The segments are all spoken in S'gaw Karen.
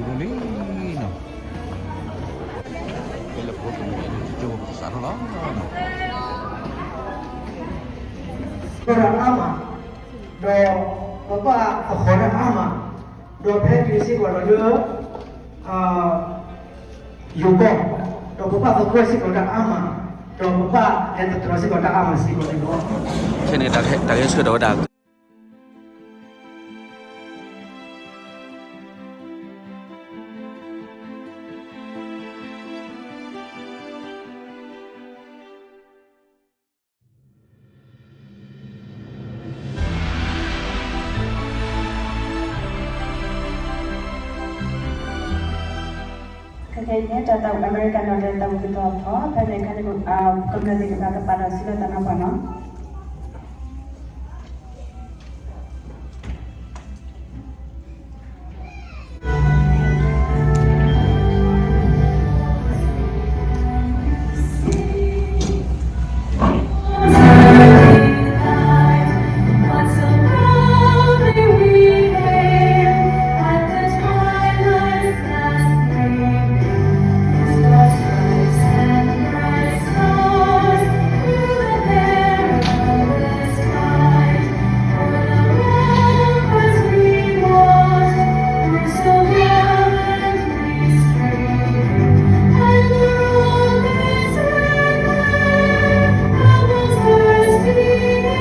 ဒ်န့ၣ်နီၤ, ဖဲလၢပဖိတမ့ၢ်ကၠိဖိပကစးထီၣ်လီၤနီၤ, ဒီးပဘၣ်သဃီၤတၢ်အါမး, ဒီးဖဲတုၤစ့ၢ်ကီးဒီးလၢ ယိၤကီၢ်, ဒီးပဘၣ်သကိးစ့ၢ်ကီးတၢ်အါမး, ဒီးပဘၣ်ဟဲသတြီၤစ့ၢ်ကီးတၢ်အါမးစ့ၢ်ကီးန့ၣ်လီၤ. ခဲန့ၣ်တၢ်ကဆှၢထီၣ်ဝဲဒၣ် ခဲခဲအံၤန့ၣ် တၢ်သးဝံၣ် America နီၣ်ဒဲး သးဝံၣ်ကသီၣ်ထီၣ် ဖဲန့ၣ်အခါန့ၣ် ကမျၢၢ်သ့ၣ်တဖၣ်ကပာ်လီၤ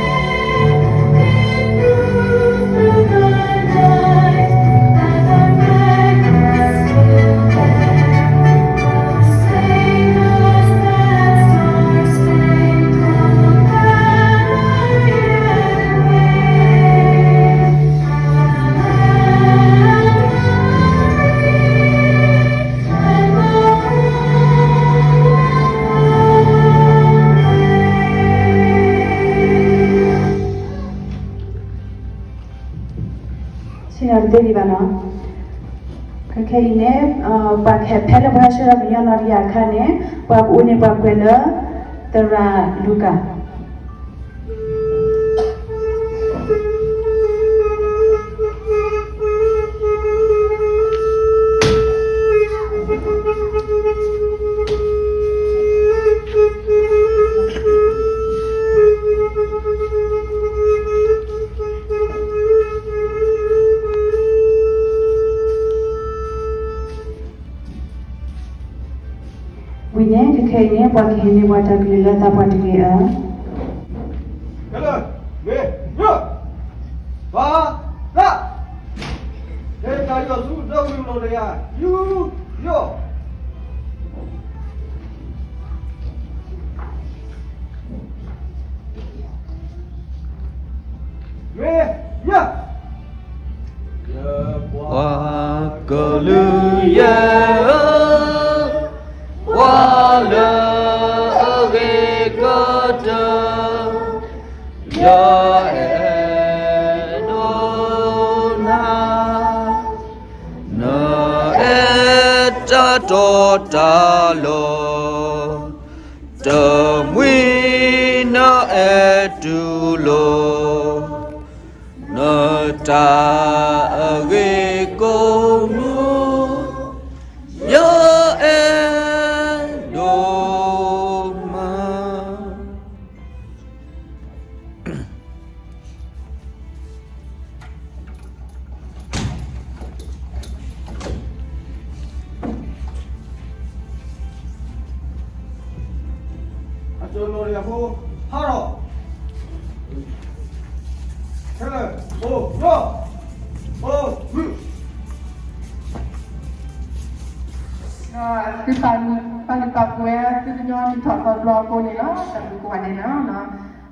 စုလၢသးနီၢ်ပှၢ်နီၤ. ဆ့ၣ်နီၤတသ့ဒံးဘၣ်နီၤ. ခဲခဲအံၤန့ၣ် ပှၤခဲဖဲလၢပှၤဟဲဆှၢဒီးကညီနီၣ်တယၢ်အခါန့ၣ် ပှၤကအိၣ်န့ၢ်ပှၤကွဲးလၢ သရၣ်လူကၣ် ဝံၤန့ၣ် ခဲခဲအံၤန့ၣ် ပှၤကဟ့ၣ်န့ၢ်ပှၤတၢ်ကလုၢ်လၢသးပှၢ်တဂ့ၤအၢ. ခဲလၢာ်, မ့ၢ်, ယိၤ, ဘၣ်, သၣ်, ဟဲတၢ်ယီၤဆူဒီကလုာ်နီၣ်တယၢ်, ယူ, ယီၢ် မ့ၢ်, ယဲၢ်, ပှၤကလုာ်ယဲၢ်ဧၢ, ပှၤလၢအဂ့ၤကတၢၢ်, ယအဲၣ်ဒိးနၤ, နအဲၣ်တၢ်တီတၢ်လိၤ, တမှံၤနအဲၣ်တူၢ်လိာ်, နတၢ်အဂ့ၤကိးမံၤ, ယအဲၣ်ဒိးမၤ အကၠိနီၣ်တယၢ်ဖိ ဟးထီၣ်, ခဲလၢာ်, အိၣ်, ယီၢ်, အိၣ်, မုၢ် သုပာ်လုၢ်ပာ်ပှ့ၤ သုကညီနံၣ်ထီၣ်သီတဘျီအဃိန့ၣ်လီၤ. တၢ်ဘျုးကိးဂၤဒဲးန့ၣ်လီၤ.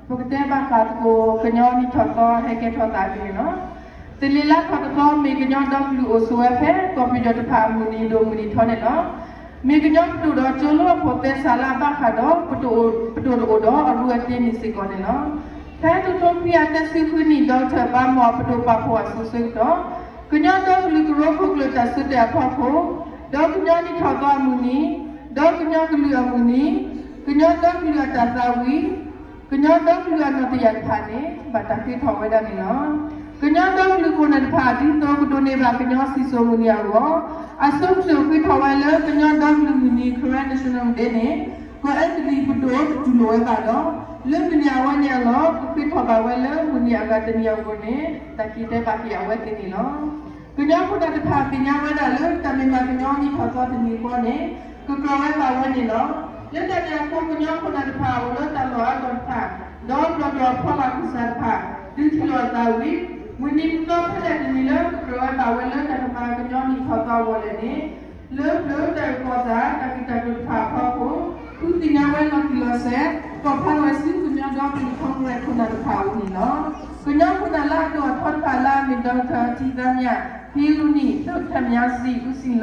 ပကတဲဘၣ်ဃးသကိး ကညီနံၣ်ထီၣ်သီဟဲကဲထီၣ်သးဒ်န့ၣ်လီၤ. တလံၤလါထီၣ်တသီ မ့ၢ်ကညီဒီကလုာ်အိၣ်ဆိးဝဲဖဲ ကီၢ်ပယီၤတဖၣ်အမုၢ်နံၤ ဒိၣ်မုၢ်နံၤထီန့ၣ်လီၤ. မ့ၢ်ကညီပဒိၣ်ဒီးကၠိလၢအဖိးသဲစးလၢအဘၣ်ဃးဒီး ပဒိၣ်တအိၣ်ဒီးအရူအတ့န့ၣ်စ့ၢ်ကီးန့ၣ်လီၤ. ဖဲတထိခွံကယၤသၢဆံဃုနံၣ် ဒီကထၢၣ်ဘါမီၢ်အပဒိၣ်ပာ်ဖှိၣ်အစိၤဆၢကတီၢ် ကညီဒီကလုာ်ကရၢခိၣ်ကျၢၢ်တၢ်စုတဲာ်အဖီခိၣ်, ဒီးကညီနံၣ်ထီၣ်သီအမုၢ်နံၤ, ဒီးကညီကလုာ်အမုၢ်နံၤ, ကညီဒီကလုာ်အတၢ်သးဝံၣ်, ကညီဒီကလုာ်အနီၣ်တယၢ်တဖၣ်န့ၣ် ဘၣ်တၢ်ဃ့ထီၣ်ဝဲဒၣ်န့ၣ်လီၤ. ကညီဒီကလုာ်ခိၣ်နၢ်တဖၣ် ဒ်သိးကဒိးန့ၢ်ဘၣ်ကညီစံၣ်စိၤမုၢ်နံၤအဂီၢ်, အဆိကတၢၢ်ဃ့ထီၣ်ဝဲလၢကညီဒီကလုာ်မုၢ်နံၤ Karen National Day န့ၣ် ကီၢ်အဲကလံးပဒိၣ်တတူၢ်လိာ်ဝဲဘၣ်ဒီး လၢမုၢ်နံၤအဝဲန့ၣ်အလီၢ် ကဃ့ထီၣ်ဘၣ်ဝဲလၢမုၢ်နံၤအဂၤတနံၤအဂီၢ်န့ၣ် တၢ်က့ၤတဲဘၣ်က့ၤအဝဲသ့ၣ်န့ၣ်လီၤ. ကညီခိၣ်နၢ်တဖၣ်သ့ၣ်ညါဝဲဒၣ်လၢ တၢ်မ့ၢ်မးကညီနံၣ်ထီၣ်သီတနံၤဃီန့ၣ် ကကြၢးဝဲဘၣ်ဝဲန့ၣ်လီၤ. လၢတၢ်န့ၣ်အဃိ ကညီခိၣ်နၢ်တဖၣ်အိၣ်လၢတၢ်လီၢ်အါတီၤတဖၣ် ဒီးဘျီၣ်ဒိၣ်အဖီလာ်ခူၣ်စၢ်တဖၣ် ဒုးထံၣ်လိာ်အသးဝံၤ မုၢ်နံၤမုၢ်သီဖဲလဲၣ်တနံၤလၢကကြၢးဝဲဘၣ်ဝဲလၢတၢ်ကမၤကညီနံၣ်ထီၣ်သီအဂီၢ်လဲၣ်န့ၣ် လၢပျၢၤတၢ်အုၣ်ကီၤသး တၢ်ဂ့ၢ်တၢ်ကျိၤတဖၣ်အဖီခိၣ် ဃုသ့ၣ်ညါဝဲလီၤတံၢ်လီၤဆဲး ကိးဖျါထီၣ်ဝဲဆူကညီဒီကလုာ် Congress ခိၣ်နၢ်တဖၣ်အအိၣ်န့ၣ်လီၤ. ကညီခိၣ်နၢ်လၢအဒိၣ်အထီတဖၣ်လၢအမ့ၢ် ဒီကထၢၣ် ထံသးမၠၣ်, ဖံလူနံၣ်, ဒိၣ်ထၢၣ်မၠၣ်စံၣ်, အူစံၣ်လီၤ, ဒီ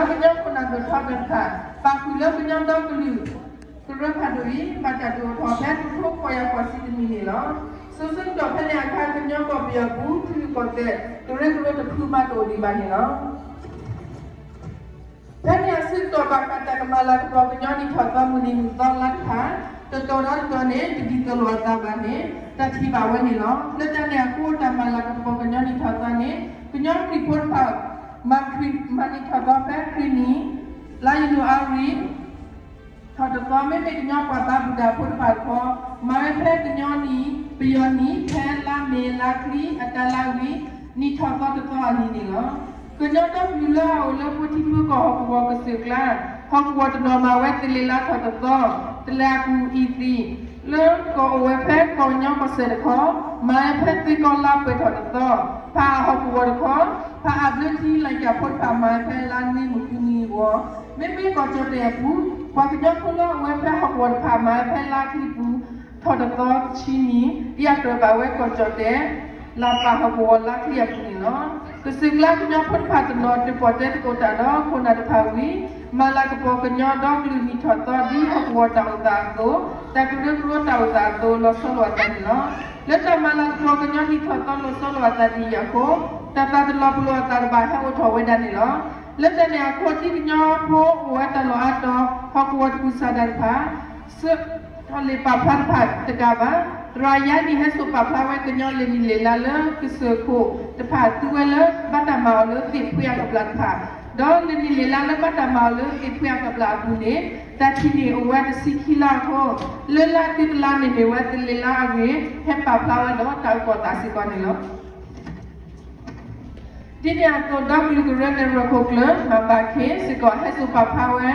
းကညီခိၣ်နၢ်ဒိၣ်ထီတၢ်တဖၣ် ပာ်ဃုာ်လၢကညီဒီကလုာ် ကရၢဖးဒိၣ်အံၤ ဘၣ်တၢ်ဒိၣ်ထီၣ်ဖဲတကထိဃိးကယၤဃိးဆံတနံၣ်န့ၣ်လီၤ. စိၤဆၢကတီၢ်ဖဲန့ၣ်အခါ ကညီကီၢ်ပယီၤပူၤ ထံရူၢ်ကီၢ်သဲး ကရၢကရိတဖုမးတအိၣ်ဒံးဘၣ်န့ၣ်လီၤ. ဖဲန့ၣ်အဆၢကတီၢ်ဘၣ်ဃးတၢ်ကမၤလၤကပီၤကညီနံၣ်ထီၣ်သီမုၢ်နံၤမုၢ်သီလါတဖၣ် တတီၤဒီးတတီၤန့ၣ် တဒ်သိးလိာ်အသးဘၣ်န့ၣ် တၢ်ထံၣ်ဘၣ်ဝဲန့ၣ်လီၤ. လၢတၢ်န့ၣ်အဃိ တၢ်မၤလၤကပီၤကညီနံၣ်ထီၣ်သီန့ၣ် ကညီခရံာ်ဖိတဖၣ် မၤခရံာ်မၤနံၣ်ထီၣ်သီဖဲခရံာ်နံၣ် လါယနူၤအါရံၤ ထီၣ်တသီ မ့မ့ၢ်ကညီပှၤဘါဘူၣ်တၢ်ဖိတဖၣ်တခီ မၤဝဲဖဲကညီနံၣ် ပယီၤနံၣ် ဖဲလါမ့ၤလါချံအတၢ်လါဝံၤ နံၣ်ထီၣ်သီတသီအနံၤန့ၣ်လီၤ. ကညီဒီကလုာ်လၢအအိၣ်လၢဖိထံဖိကီၢ်ဟီၣ်ကဝီၤကစၢၢ်ကျါ ဟီၣ်ကဝီၤတနီၤမၤဝဲသလ့ၤလါထီၣ်တသီ တလးအပူၤအံၤသံ လၢကီၢ်အိၣ်ဝဲဖဲကီၢ်ကညီကီၢ်စဲၣ်တခီ မၤဝဲဖဲသ့ကီလါပှဲၤထီၣ်တသီ ဖးအဟီၣ်ကဝီၤတခီ ဖးအဘျၢထံလၢ်ကၠၣ်ဖိတဖၣ် မၤဝဲဖဲလါနွံမုၢ်ဃုနံၤအဂီၢ် မ့မ့ၢ်ကီၢ်ကၠီၣ်တဲၣ်အပူၤ ပှၤကညီဖိလၢအအိၣ်ဝဲဖဲဟီၣ်ကဝီၤတဖၣ် မၤဝဲဖဲလါချံပူၤ ထီၣ်တသီတဆံနံၤ ဒ်အကြၢးဘၣ်ဝဲကီၢ်ကၠီၣ်တဲၣ် လၢပာ်ဟီၣ်ကဝီၤလါချံအပူၤန့ၣ်လီၤ. ကစၢၢ်ကျါကညီဖိတဖၣ်တနီၤ တၢၣ်ပီၣ်တဲသကိးတၢ်ဒီးခိၣ်နၢ်တဖၣ်ဝံၤ မၤလၤကပီၤကညီဒီကလုာ်နံၣ်ထီၣ်သီ ဒ်ဟီၣ်ကဝီၤတၢ်အိၣ်သးအသိး တၢ်ကရၢကရိတၢ်အိၣ်သးအသိး လီၤဆီလိာ်အသးန့ၣ်လီၤ. လၢတၢ်မၤလၤကပီၤကညီနံၣ်ထီၣ်သီ လီၤဆီလိာ်အသးဒ်အံၤအဃိ တၢ်သးတလီၤပလိာ်အသးတဘၣ် ဟဲအိၣ်ထီၣ်ဝဲဒၣ်န့ၣ်လီၤ. လၢတၢ်န့ၣ်အဃိ ဒ်ကညီဖိအိၣ်ဝဲတၢ်လီၢ်အါတီၤ ဟီၣ်ကဝီၤတပူၤစၢ်ဒၣ်တဖၣ် ဆၢထီၣ်လံာ်ပာ်ဖျါတဖၣ်တကးဘၣ် သရၣ်ယါနံၣ် ဟဲစိာ်ပာ်ဖျါဝဲကညီလံာ်နံၣ်လံာ်လါလၢကစၢၢ်ခိၣ်တဖၣ် သူဝဲလၢဘၣ်တၢ်မၤအီၤလၢသ့ၣ်ဖှ့အကဘျၣ်တဖၣ် ဒီးလံာ်နံၣ်လံာ်လါလၢဘၣ်တၢ်မၤအီၤလၢသ့ၣ်ဖှ့အကဘျၣ်အပူၤန့ၣ် တၢ်ထံၣ်န့ၢ်အိၣ်ဝဲတဆံခံလါအဃိ လၢလါသုတလါန့ၣ်မ့ၢ်ဝဲသလ့ၤလါအဂ့ၢ် ဟဲပာ်ဖျါဝဲဒီးတၢ်အုၣ်ကီၤသးစ့ၢ်ကီးန့ၣ်လီၤ. ဒ်န့ၣ်အသိး ဒီကလုာ်ကရၢနဲၣ်ရွဲၣ်ခိၣ်ကျၢၢ် မၤဘၣ်ခ့ စ့ၢ်ကီး ဟဲစိာ်ပာ်ဖျါဝဲ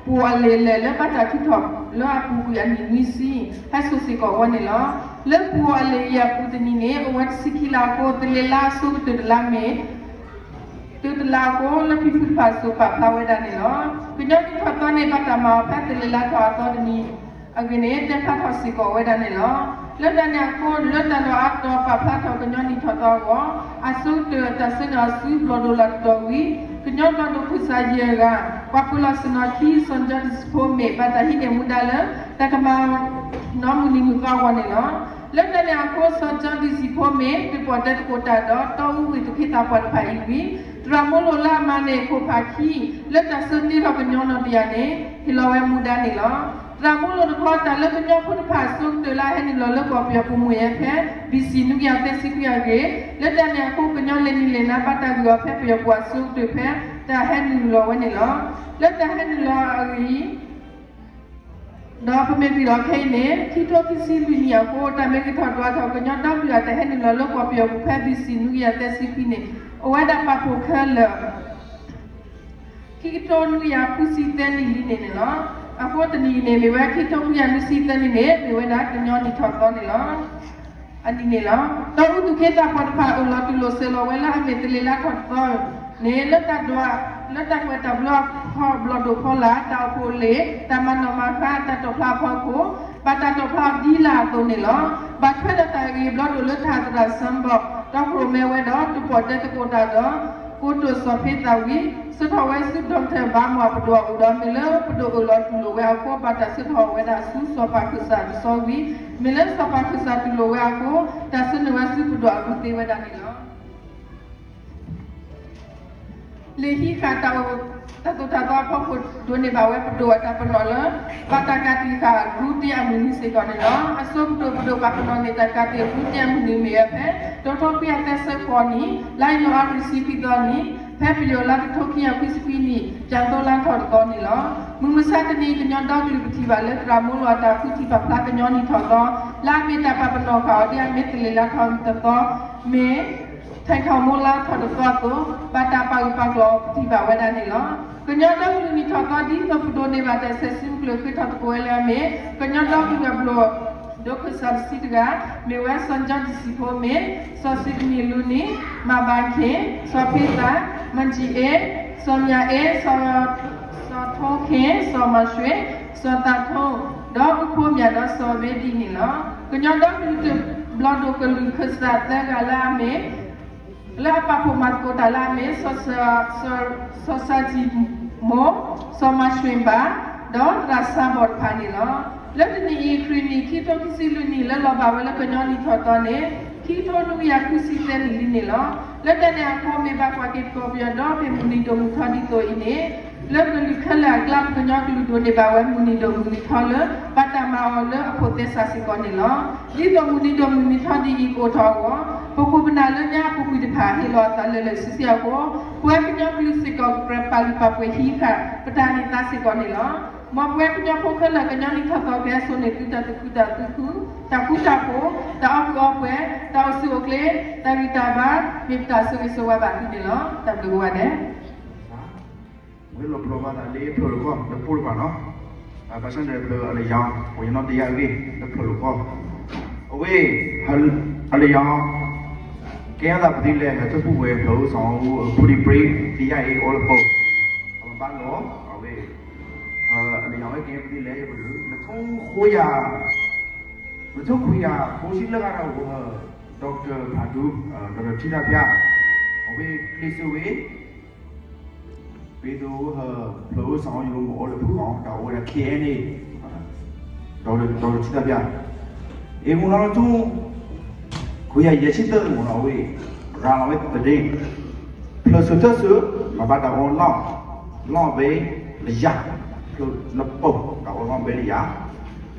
ပူၤအလံာ်လဲၣ်လၢဘၣ်တၢ်ထုးထီၣ်လၢအပူၤကွံာ်အနံၣ်နွံဆံ ဟဲစိာ်စ့ၢ်ကီးဝဲန့ၣ်လီၤ. လၢပူၤအလံာ်အံၤအပူၤတနံၤန့ၣ် အိၣ်ဝဲတဆံခံလါအဃိ သလ့ၤလါအဆိကတၢၢ်တလါမ့ၢ် တၢတလါအဃိ လၢဖံဖုတဖၣ်စိာ်ပာ်ဖျါဝဲဒၣ်န့ၣ်လီၤ. ကညီနံၣ်ထီၣ်သီန့ၣ် ဘၣ်တၢ်မၤအီၤဖဲသလ့ၤလါထီၣ်အသီတနံၤ အဂ့ၢ်န့ၣ် တဲဖျါထီၣ်စ့ၢ်ကီးဝဲဒၣ်န့ၣ်လီၤ. လၢတၢ်န့ၣ်အဃိ လၢတၢ်လီၢ်အါတီၤပာ်ဖျါထီၣ်ကညီနံၣ်ထီၣ်သီအဂီၢ် အဆိကတၢၢ်တၢ်ဆှၢန့ၢ်အီၤဆူဘျီၣ်ဒိၣ်လီၢ်တတီၤဝံၤ ကညီဘျီၣ်ဒိၣ်ခိၣ်စၢ်ယဲၢ်ဂၤ ပှၤပၢၤလီၢ်ဆ့ၣ်နီၤခံ စီၤကၠီဒံၣ်စံၣ်ဖိမ့ၢ် ဘၣ်တၢ်ဟံးန့ၢ်မူဒါလၢ တၢ်ကမၤနီၢ်မုၢ်နံၤမုၢ်သီအဂီၢ်န့ၣ်လီၤ. လၢတၢ်န့ၣ်အဃိ စီၤကၠီဒံၣ်စံၣ်ဖိမ့ၢ် တၢၣ်ပီၣ်တဲသကိးတၢ်ဒီး တီအူဝ့ၢ်သူၣ်က့သးပှၢ်တဖၣ်အံၤဝံၤ သရၣ်မူလိာ်လၢအမၤန့ၢ်ခိၣ်ဖးခံ လၢတၢ်ဆၢတ့ထီၣ်ကညီနီၢ်တယၢ်န့ၣ် ဟ့ၣ်လီၤဝဲမူဒါန့ၣ်လီၤ. သရၣ်မူလိာ်တခီ တၢ်လၢကညီဖိတဖၣ်အဆိကတၢၢ်လၢအဟဲနုာ်လီၤလၢကီၢ်ပယီၤပူၤမ့ၢ်ဝဲဖဲ ဘံၣ်စံၣ် နွံကယၤသၢဆံခွံအဂ့ၢ် လၢတၢ်န့ၣ်အဃိ ကညီလံာ်နံၣ်လံာ်လါဘၣ်တၢ်ဂုာ်အီၤဖဲပယီၤပူၤအဆိကတၢၢ်ဖဲ တၢ်ဟဲနုာ်လီၤဝဲန့ၣ်လီၤ. လၢတၢ်ဟဲနုာ်လီၤအဂ့ၢ် ဒီးပမ့ၢ်ကွၢ်ဒီးခဲအံၤန့ၣ် ခံကထိခံဆံလွံၢ်နံၣ်အဃိ တၢ်မ့ၢ်ဂ့ၤထီၣ်ဒွးထီၣ် ကညီဒီကလုာ်အတၢ်ဟဲနုာ်လီၤလၢကီၢ်ပယီၤပူၤဖဲဘံၣ်စံၣ် နွံကယၤသၢဆံခွံန့ၣ် အိၣ်ဝဲဒၣ်ပာ်ဖှိၣ်ခဲလၢာ် ခံကထိနွံကယၤဃုဆံသၢနံၣ်လံန့ၣ်န့ၣ်လီၤ. အဃိတနံၣ်အံၤန့ၣ် မ့ၢ်ဝဲ ခံကထိခွံကယၤနွံဆံသၢနံၣ်န့ၣ် မ့ၢ်ဝဲဒၣ်ကညီနံၣ်ထီၣ်သီန့ၣ်လီၤ. အနံၤန့ၣ်လီၤ. တီအူသူၣ်က့သးပှၢ်တဖၣ် အၢၣ်လီၤတူၢ်လိာ်စၢၤလီၤဝဲလၢအမ့ၢ်သလ့ၤလါထီၣ်တသီန့ၣ် လၢတၢ်ဒွး လၢတၢ်ကွဲးတၢ်ဘျၢအခီၣ်ဘျီၣ်ဒိၣ်ဖီလာ် တၢ်အိၣ်ဖှိၣ်အလံာ် တၢ်မၤနီၣ်မၤဃါ တၢ်တီၣ်ဖျါအဖီခိၣ် ဘၣ်တၢ်တီၣ်ဖျါအီၤဒ်လာ်အသိးန့ၣ်လီၤ. ဘၣ်ထွဲဒီးတၢ်ဂ့ၢ်ဘျီဒိၣ်လၢထးသရၣ် စၢဘီၣ် တီခိၣ်ရိၣ်မဲဝဲဒီး တၢၣ်ပီၣ်တဲသကိးတၢ်ဒီး ကိတိာ်စီၤဖ့သၣ်ဝံၤ ဆှၢထီၣ်ဝဲဆူ ဒီကထၢၣ် ဘါမီၢ်ပဒိၣ်အအိၣ်ဒီး မ့ၢ်လၢပဒိၣ်အၢၣ်လီၤတူၢ်လိာ်ဝဲအဃိ ဘၣ်တၢ်ဆှၢထီၣ်ဝဲဒၣ်ဆူစီၤပၤခၢၣ်စးတဆီဝံၤ မ့ၢ်လၢစီၤပၤခၢၣ်စးတူၢ်လိာ်ဝဲအဃိ တၢ်ဆှၢန့ၢ်ဝဲဆူပဒိၣ်အကူၣ်သ့ဝဲဒၣ်န့ၣ်လီၤ. လံာ်ဟံးဃာ်တၢ်အိၣ် တၢ်သိၣ်တၢ်သီအဖီခိၣ်ဒိးန့ၢ်ဘၣ်ဝဲပဒိၣ်အတၢ်ပနီၣ်လၢ ဘၣ်တၢ်ကးတံာ်ဃာ်ဒူတ့အမုၢ်နံၤစ့ၢ်ကီးန့ၣ်လီၤ. အဆိကတၢၢ်ပဒိၣ်ပာ်ပနီၣ်န့ၢ်တၢ်ကးတံာ်ဒူတ့အမုၢ်နံၤမ့ၢ်ဝဲဖဲ တကထိခွံကယၤသၢဆံဃိးနံၣ် လါယနူၤအါရံၤဆံခွံသီနံၤ ဖဲပယီၤလါတကထိခံကယၤခွံဆံခွံနံၣ် ကၠၣ်သိလါထီၣ်တသီန့ၣ်လီၤ. မုၢ်မဆါတနံၤ ကညီဒီကလုာ်ပထံၣ်ဘၣ်လၢ သရၣ်မုၣ်လီၤအတၢ်ဃုထံၣ်ပာ်ဖျါကညီနံၣ်ထီၣ်သီ လၢအမ့ၢ်တၢ်ပာ်ပနီၣ်ဃာ်အီၤဒ်အမ့ၢ်သလ့ၤလါထီၣ်တသီ မ့ၢ် ထၣ်ခီၣ်မိလါထီၣ်တသီအသိး ဘၣ်တၢ်ပာ်ဂၢၢ်ပာ်ကျၢၤပထံၣ်ဘၣ်ဝဲဒၣ်န့ၣ်လီၤ. ကညီဒီကလုာ်နံၣ်ထီၣ်သီ ဒ်သိးပဒိးန့ၢ်ဘၣ်တၢ်ဆဲးစုပကျၢၤဃ့ထီၣ်သကိးဝဲလၢအမ့ၢ် ကညီဒီကလုာ်အဘျီၣ်ဒိၣ်ခၢၣ်စးတဆံတဂၤ မ့ၢ်ဝဲစီၤကၠီတစံးဖိ မ့ၢ် စီၤစံးကမံးလူနံၣ် မၤဘၣ်ခ့ၣ် စီၤဖ့သၣ် မၤကံအ့ စီၤမၠၤအ့ စီၤထိခ့ၣ် စီၤမၤရွှ့ၣ် စီၤသးထိ ဒီးအူဖိမၠးဒီးစီၤဘ့ဒံန့ၣ်လီၤ. ကညီဒီကလုာ်တဘျီၣ်ဒိၣ်ကလုာ်ခၢၣ်စးသၢဂၤလၢအမ့ၢ် လၢအပာ်ဖှိၣ်မၤသကိးတၢ်လၢအမ့ၢ် စီၤစၢ်စံးမိၣ် စီၤမၤရွှ့ၣ်ဘၣ် ဒီးသရၣ်စၢ်ဘီၣ်တဖၣ်န့ၣ်လီၤ. လၢတနံၤအံၤ ခရံာ်နံၣ် ခံကထိခံဆံလွံၢ်နံၣ် လၢလီၤဘၣ်ဝဲလၢကညီနံၣ်ထီၣ်သီန့ၣ် ခံကထိနွံကယၤဃုဆံသၢနံၣ်လံန့ၣ်လီၤ. လၢတၢ်န့ၣ်အဃိ မ့ၢ်ဘၣ်ကွၢ်က့ၤသကိးပယီၤဒီး မ့ၢ်မုၢ်နံၤဒိၣ်မုၢ်ထီဒ်သိးအံၤန့ၣ် လၢကလုာ်ခဲလၢာ်အကျါ ပကညီကလုာ်ဒိးန့ၢ်ဘၣ်ဝဲမုၢ်နံၤဒိၣ်မုၢ်နံၤထီလၢ ဘၣ်တၢ်မၤအီၤလၢအဖိးသဲစးစ့ၢ်ကီးန့ၣ်လီၤ. ဒ်သိးမုၢ်နံၤဒိၣ်မုၢ်နံၤထီဒ်အံၤကအိၣ်ထီၣ်အဂီၢ် ပခိၣ်ပနၢ်လၢညါအပူၤကွံာ်တဖၣ် ဟ့ၣ်လီၤအသးလၢာ်လၢာ်ဆ့ဆ့အဃိ ပဝဲကညီကလုာ်စ့ၢ်ကီးကြၢးပာ်လုၢ်ပာ်ပှ့ၤဟံးဃာ် ပတၢ်န့ၢ်သါစ့ၢ်ကီးန့ၣ်လီၤ. မ်ပဝဲကညီဖိခဲလၢာ် ကညီနံၣ်ထီၣ်သီကဟဲစိာ်န့ၢ်သုတၢ်သူၣ်ခုသးခု, တၢ်ဃူတၢ်ဖိး, တၢ်အီၣ်ကုာ်အီပှဲၤ, တၢ်အိၣ်ဆူၣ်အိၣ်ချ့, တၢ်ဂံၢ်တၢ်ဘါ မ့ၢ်ပတၢ်ဆိၣ်ဂ့ၤဆိၣ်ဝါဘၣ်သုန့ၣ်လီၤ. တၢ်ဘျုးကိးဂၤဒဲး. ဝံၤလီၤပျီဘၣ်သးလၢဖျၢၣ်တခီ တပိၢ်တပၤနီၤ, ဘၣ်ဆၣ်န့ၣ်ဖျၢၣ်အလယီၤ ပှၤကညီတယာ်အဂ့ၢ် လၢဖျၢၣ်တခီ, အဝဲ အလယီၤ ကဲထီၣ်သးပသံလဲၣ် ဟဲထီၣ်ပူၤဝဲဖျၢၣ်အိၣ်စီၤအိၣ် အဖူဒံးပြံ သံယါအံၤအိၣ်လၢပၢၤ, အဝဲဘၣ်လီၤ အဝဲ အလယီၤဝဲကဲပသံလဲၣ် ယပဒုး နထိခွံယၤ နထိခွံယၤ ဖိဆံလၢဂၤဒီးဝဲ doctor ဖးဒူ doctor ထံတၢ်ဖၠၣ် အဝဲကျ့ၤစၢၤဝဲ ပ့ၤသိး ဖျၢၣ်အိၣ်စီၤအိၣ်ယိၤ မ့ၢ်အိၣ်လၢဖုၣ်အီၤ ဒီးအိၣ်ဝဲဒၣ် ခ့အဲန့ၣ် ဒီးဒီးထံသၣ်ပျၢ် အ့ၣ်မူနီၤထူ ခွံယၤယဲၢ်ဆံသၢမူနီၤဝဲ ရၤလီၤဝဲသဒ့ ဖျၢၣ်စၢၤထၢၣ်စၢၤ မၤဘၣ်တၢ်အီလီၢ် လီၢ်ဘဲ လယၤ ဖျၢၣ်လၢပၢၤ တၢ်အီလီၢ်ဘဲလ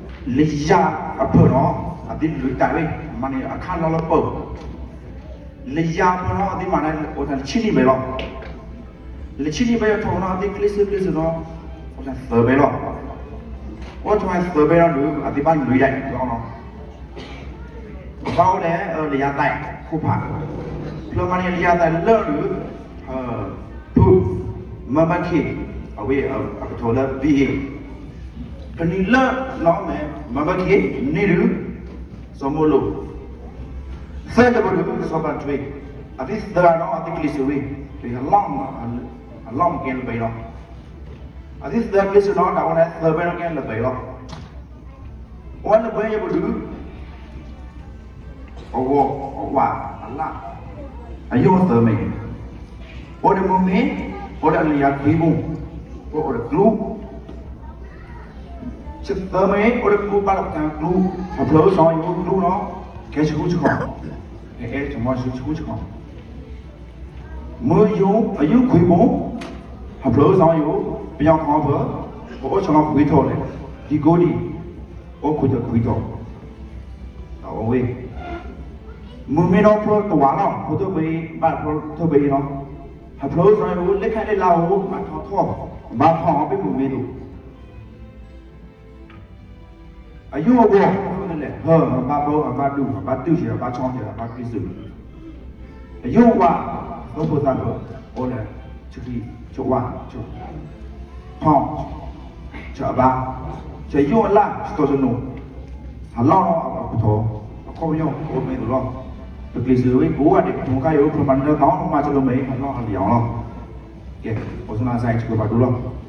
ယၤ လယၤအဖၢၣ်နီၤ အသ့လုၢ်တၢ်ဝဲ မၤန့ၢ်အခါလီၤလၢပၢၤ လယၤအဖၢၣ်နီၤ အသ့မၤန့ၢ်အိၣ်တၢ်လၢဆံနံၣ်ဘဲလီၤ လၢဆံနံၣ်ဘဲအထီၣ်နီၤ အသ့ကျ့ၤစၢၤကျ့ၤစၢၤနီၤ အိၣ်တၢ်သၢဘဲလီၤ အိၣ်ထီၣ်သၢဘဲလီၤဒီး အသ့ဘၣ်နွံဒၣ်လီၤနီၤ ဘၣ်အိၣ်ဒီး လယၤသးခိၣ်ဖး ဖျၢၣ်မၤန့ၢ်လယၤသးလၢဒီး ဖု မၤဘၣ်ခ့ၣ် အဝဲအကထီၣ်လၢ ဘံၣ်အ့ၣ် ဖနံၤလၢနီၢ်မဲ မၤဘၣ်ခ့ၣ် နံၤဒုး စီၤမိလိာ် သၢတပဒုး စီၤပၤထွ့ အသ့သၢနီၤ အသ့ကျ့ၤစၢၤဝဲ အလီၢ်မ့ၢ်ကဲလၢဘဲလီၤ အသ့သၢကျ့ၤစၢၤနီၤ တၢ်အိၣ်န့ၣ်သၢဘဲနီၤ ကဲလၢဘဲလီၤ အိၣ်လၢဘဲယပဒုး အဂီၤ အဝၤ အလၣ် အယိၣ်အသၢမ့ၢ် အိၣ်ဒီးမုၢ်မ့ၢ် အိၣ်ဒီးအလယၤခွံပူၤ အိၣ်ဒီးကျူ ဆံသၢမ့ၢ် အိၣ်ဒီးကျူဘၣ်လီၤပတၢ်ကျူ အဖျၢၣ်အိၣ်စီၤယိၤကျူနီၤ ကဲဆူၣ်ဆူၣ်ခီ ကဲအဲၣ်ဆိကမိၣ်ဆူၣ်ဆူၣ်ခီ မုၢ်ယိၤ အယုၢ်ခွံပူၤ အဖျၢၣ်အိၣ်စီၤယိၤ ပယီၤခီဖျိ ပအိၣ်ဆီလီၤခွံထီၣ်လဲၣ် ဒံကိဒံ အိၣ်ခွံထီၣ်ခွံထီၣ် အဝဲ မုၢ်မ့ၢ်ဒီးဖျိတဝးလီၤ ဖျိထီၣ်ဘဲ ဘၣ်ဖျိထီၣ်ဘဲလီၤ အဖျၢၣ်အိၣ်စီၤယိၤ လၢခါလၢလါအိၣ် မၤထီၣ်ထီၣ် မၤထီၣ်အီၤပ့ၣ်မုၢ်မ့ၢ်သိး အယိၣ်အဂီၢ် လဲၣ် ဟၢ အဘၣ်ဘီ အဘၣ်ဒူၣ် အဘၣ်တူၢ်စ့ၢ် အဘၣ်ဆီစ့ၢ် အဘၣ်ကျ့ၤစၢၤ အယိၣ်ဝါ သီဖိသၣ်ဖိ အိၣ်လၢ ဆၢခံ ဆၢဝါ ဆၢ ဖီ ဆၢအဘါ ဆၢယိၣ်အလၣ် ဆၢတီၣ်ဆၢနိ ဟးလီၢ်လီၤအကထီၣ် အခီပညီအိၣ်မ့ၢ်သိးလီၤ ပကျ့ၤစၢၤဝဲကိးဂၤဒဲး ပမုၢ်ခါယိၣ် ဖျၢၣ်မၤန့ၢ်လၢသီ မၤစၢၤလၢမဲာ် ဟးလီၢ်ဟးလီၢ်လီၤ ကဲ အိၣ်ဆူၣ်လၢအစၢ်အံၤ ဆူၣ်ကပၤဒိလီၤ.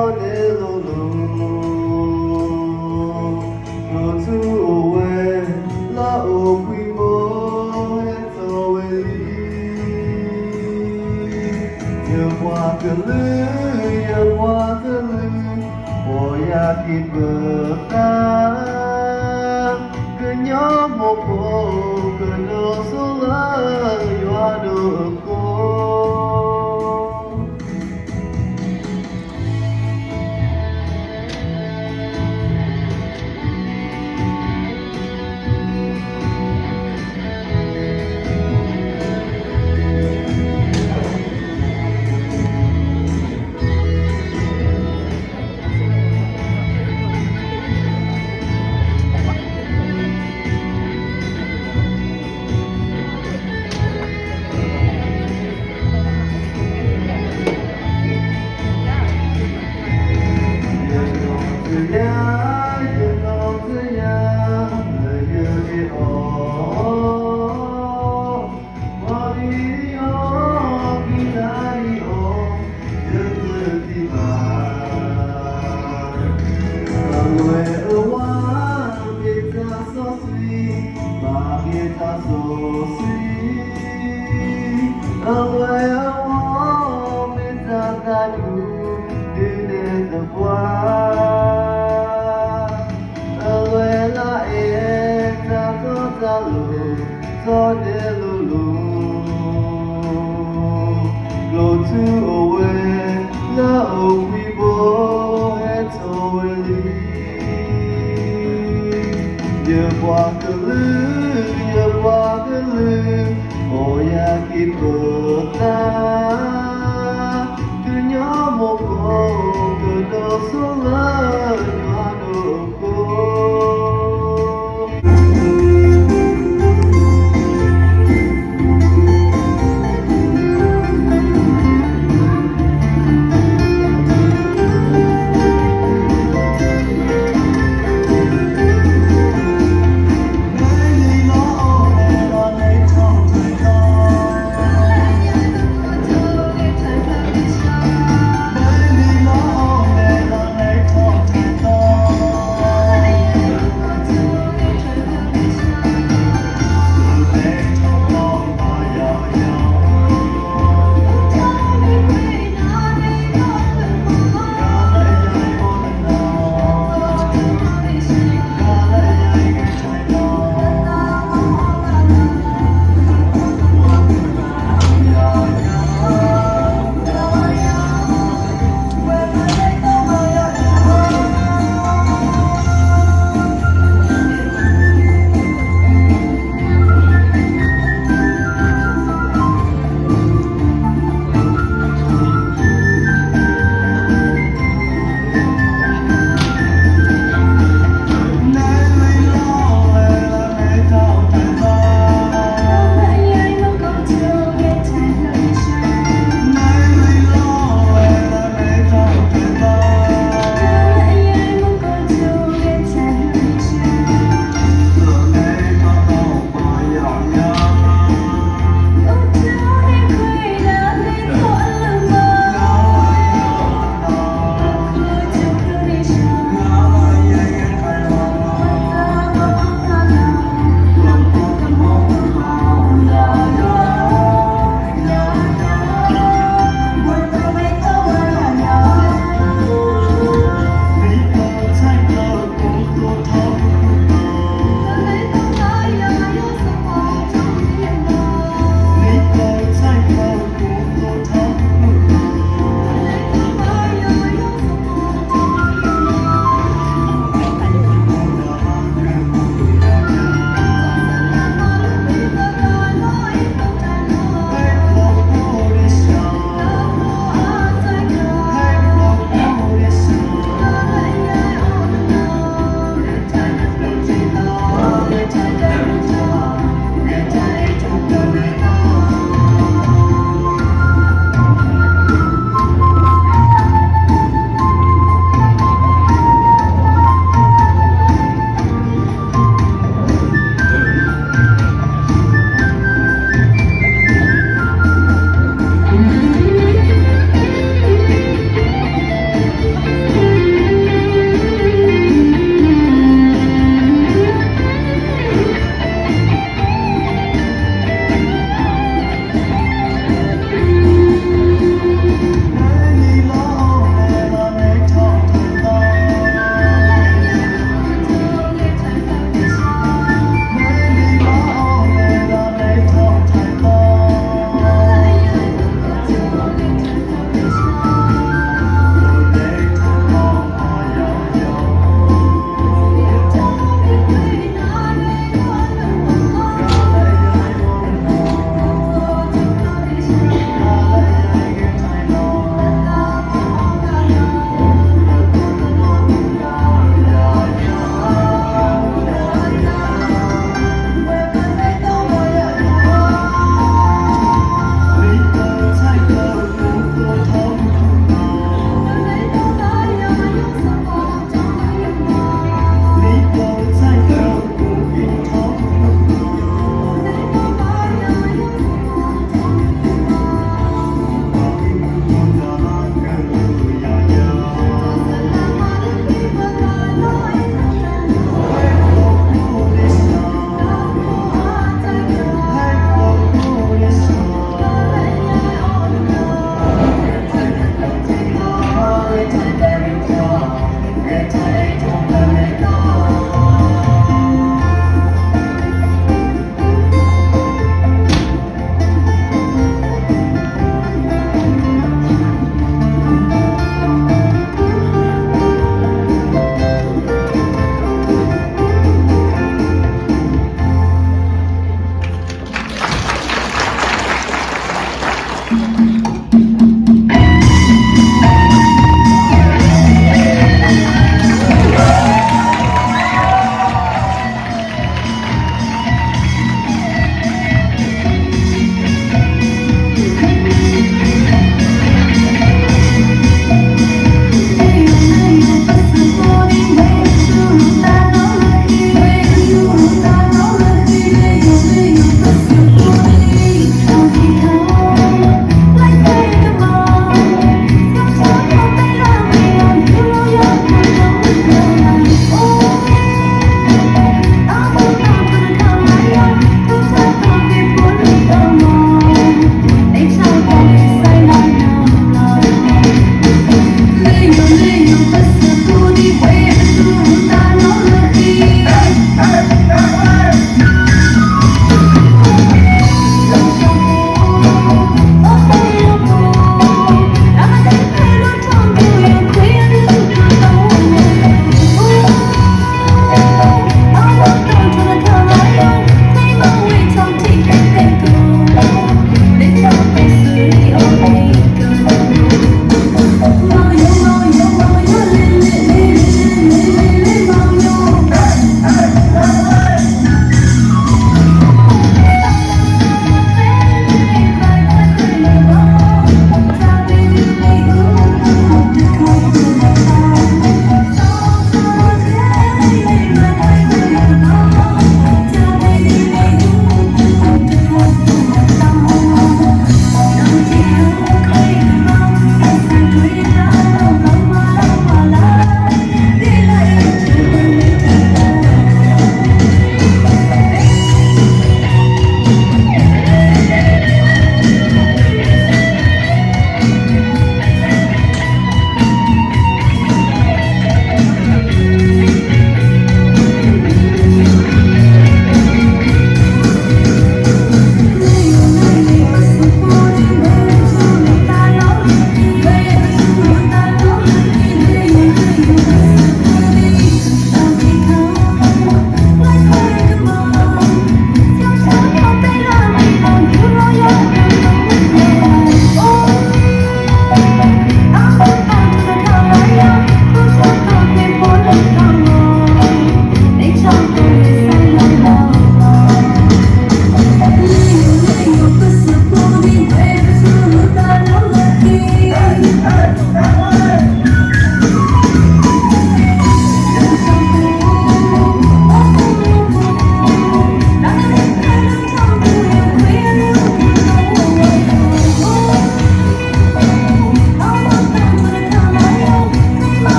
န့ၣ်လိၤလိၤ, ဒီးဆူအိၣ်ဝဲ လၢအိၣ်ဘှံးဘိ ဟဲထီၣ်ဝဲလံ. ယပှၤကလုာ်, ယပှၤကလုာ်, ပီၢ်ယၤက့ၤပသး, ကညီမိၢ်ဖိ ကဒိၣ်စိလၢယွၤဒိၣ်အဃိ.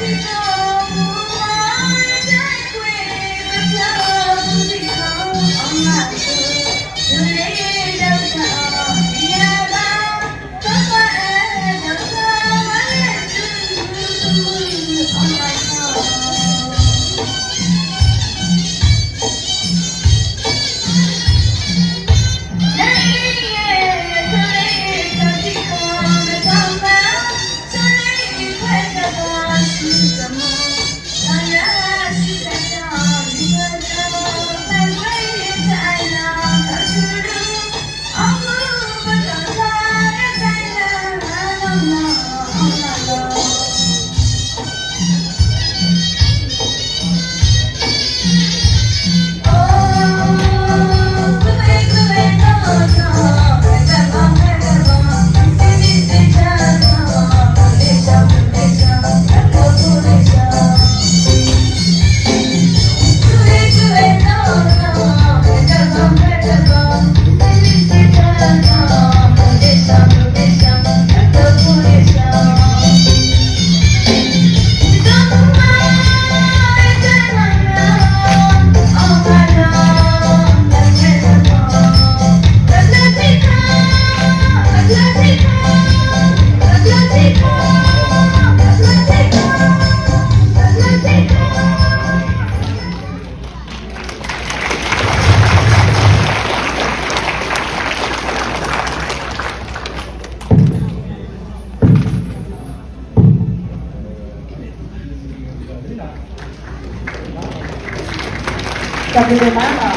တၢ်ဘျုးဒိၣ်မးနီၤ,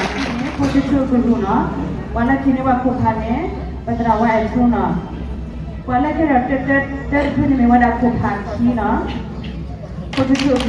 ဖိဆူၣ်ဆူၣ်ကရူၢ်နီၤ, ပှၤလၢခံန့ၣ်ပှၤခိၣ်ဖးန့ၣ် ပသရၣ်ဝါအဲၣ်ထူနီၤ, ပှၤလၢခံဒီးတၢတၢတဖုန့ၣ်မ့ၢ်ဝဲဒၣ်ခိၣ်ဖးခံနီၤ, ဖိဆူၣ်ဆူၣ်က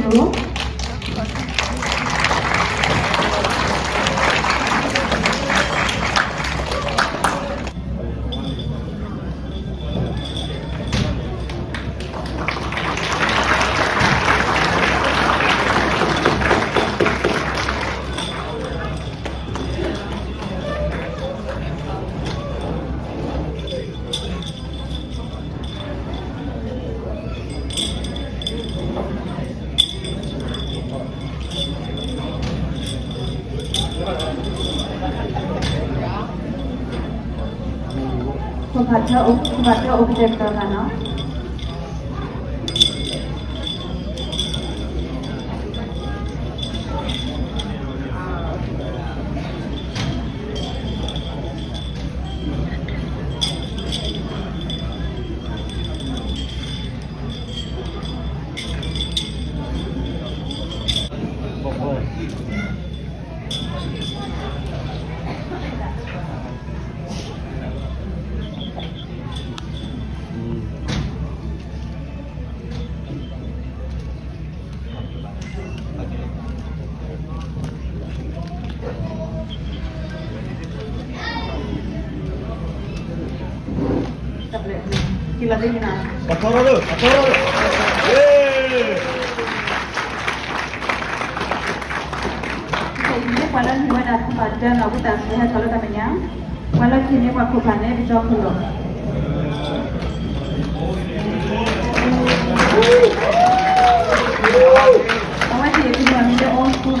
ရူၢ် ခိၣ်ဖးတၢ်အိၣ်ဖျဲၣ်ကတၢၢ်ဘၣ်နီၤ. ပှၤလၢမ့ၢ်ဝဲဒၣ်ခိၣ်ဖးတၢနီၤ ဝံသးစူၤဟဲထီၣ်လၢတၢ်မဲာ်ညါ, ပှၤလၢခံန့ၣ်ပှၤခိၣ်ဖးန့ၣ် ပကၠီခိၣ်လီၤ. အဝဲသ့ၣ်အမံၤလၢ all school နီၤ.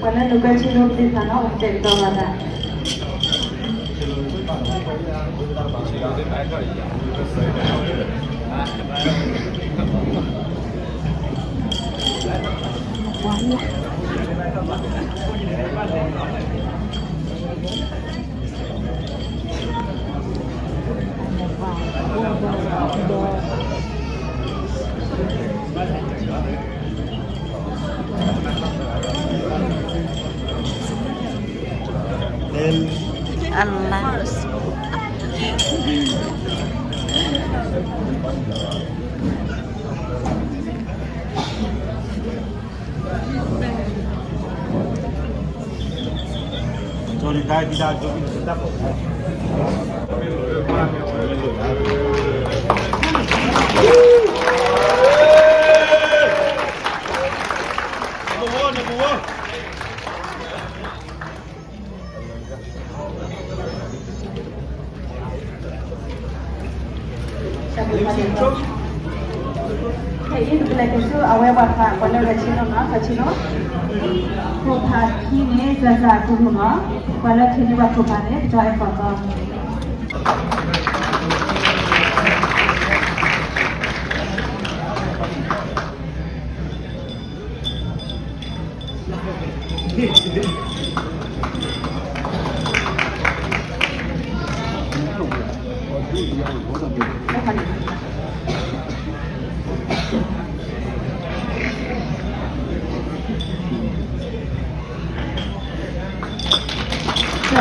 ပှၤလၢနုာ်ကွဲဆ့ဒိၣ်သ့ၣ်တဖၣ်နီၤ အိၣ်ကတဲာ်ကတီၤလိာ်သး. ပှၤ အလါ ဖဲအံၤ ပကလဲၤက့ၤဆူအဝဲပှၤဖး ပှၤလၢဂဲၤဆ့နီၤနီၤ ဂဲၤဆ့နီၤ, ခိၣ်ဖးခံန့ၣ် စၤစၤကူၢ်မုၢ်နီၤ, ပှၤလၢထံၣ်န့ၢ်ဘၣ်ခိၣ်ဖးန့ၣ် ပကအဲၣ်ကီးကီး တၢ်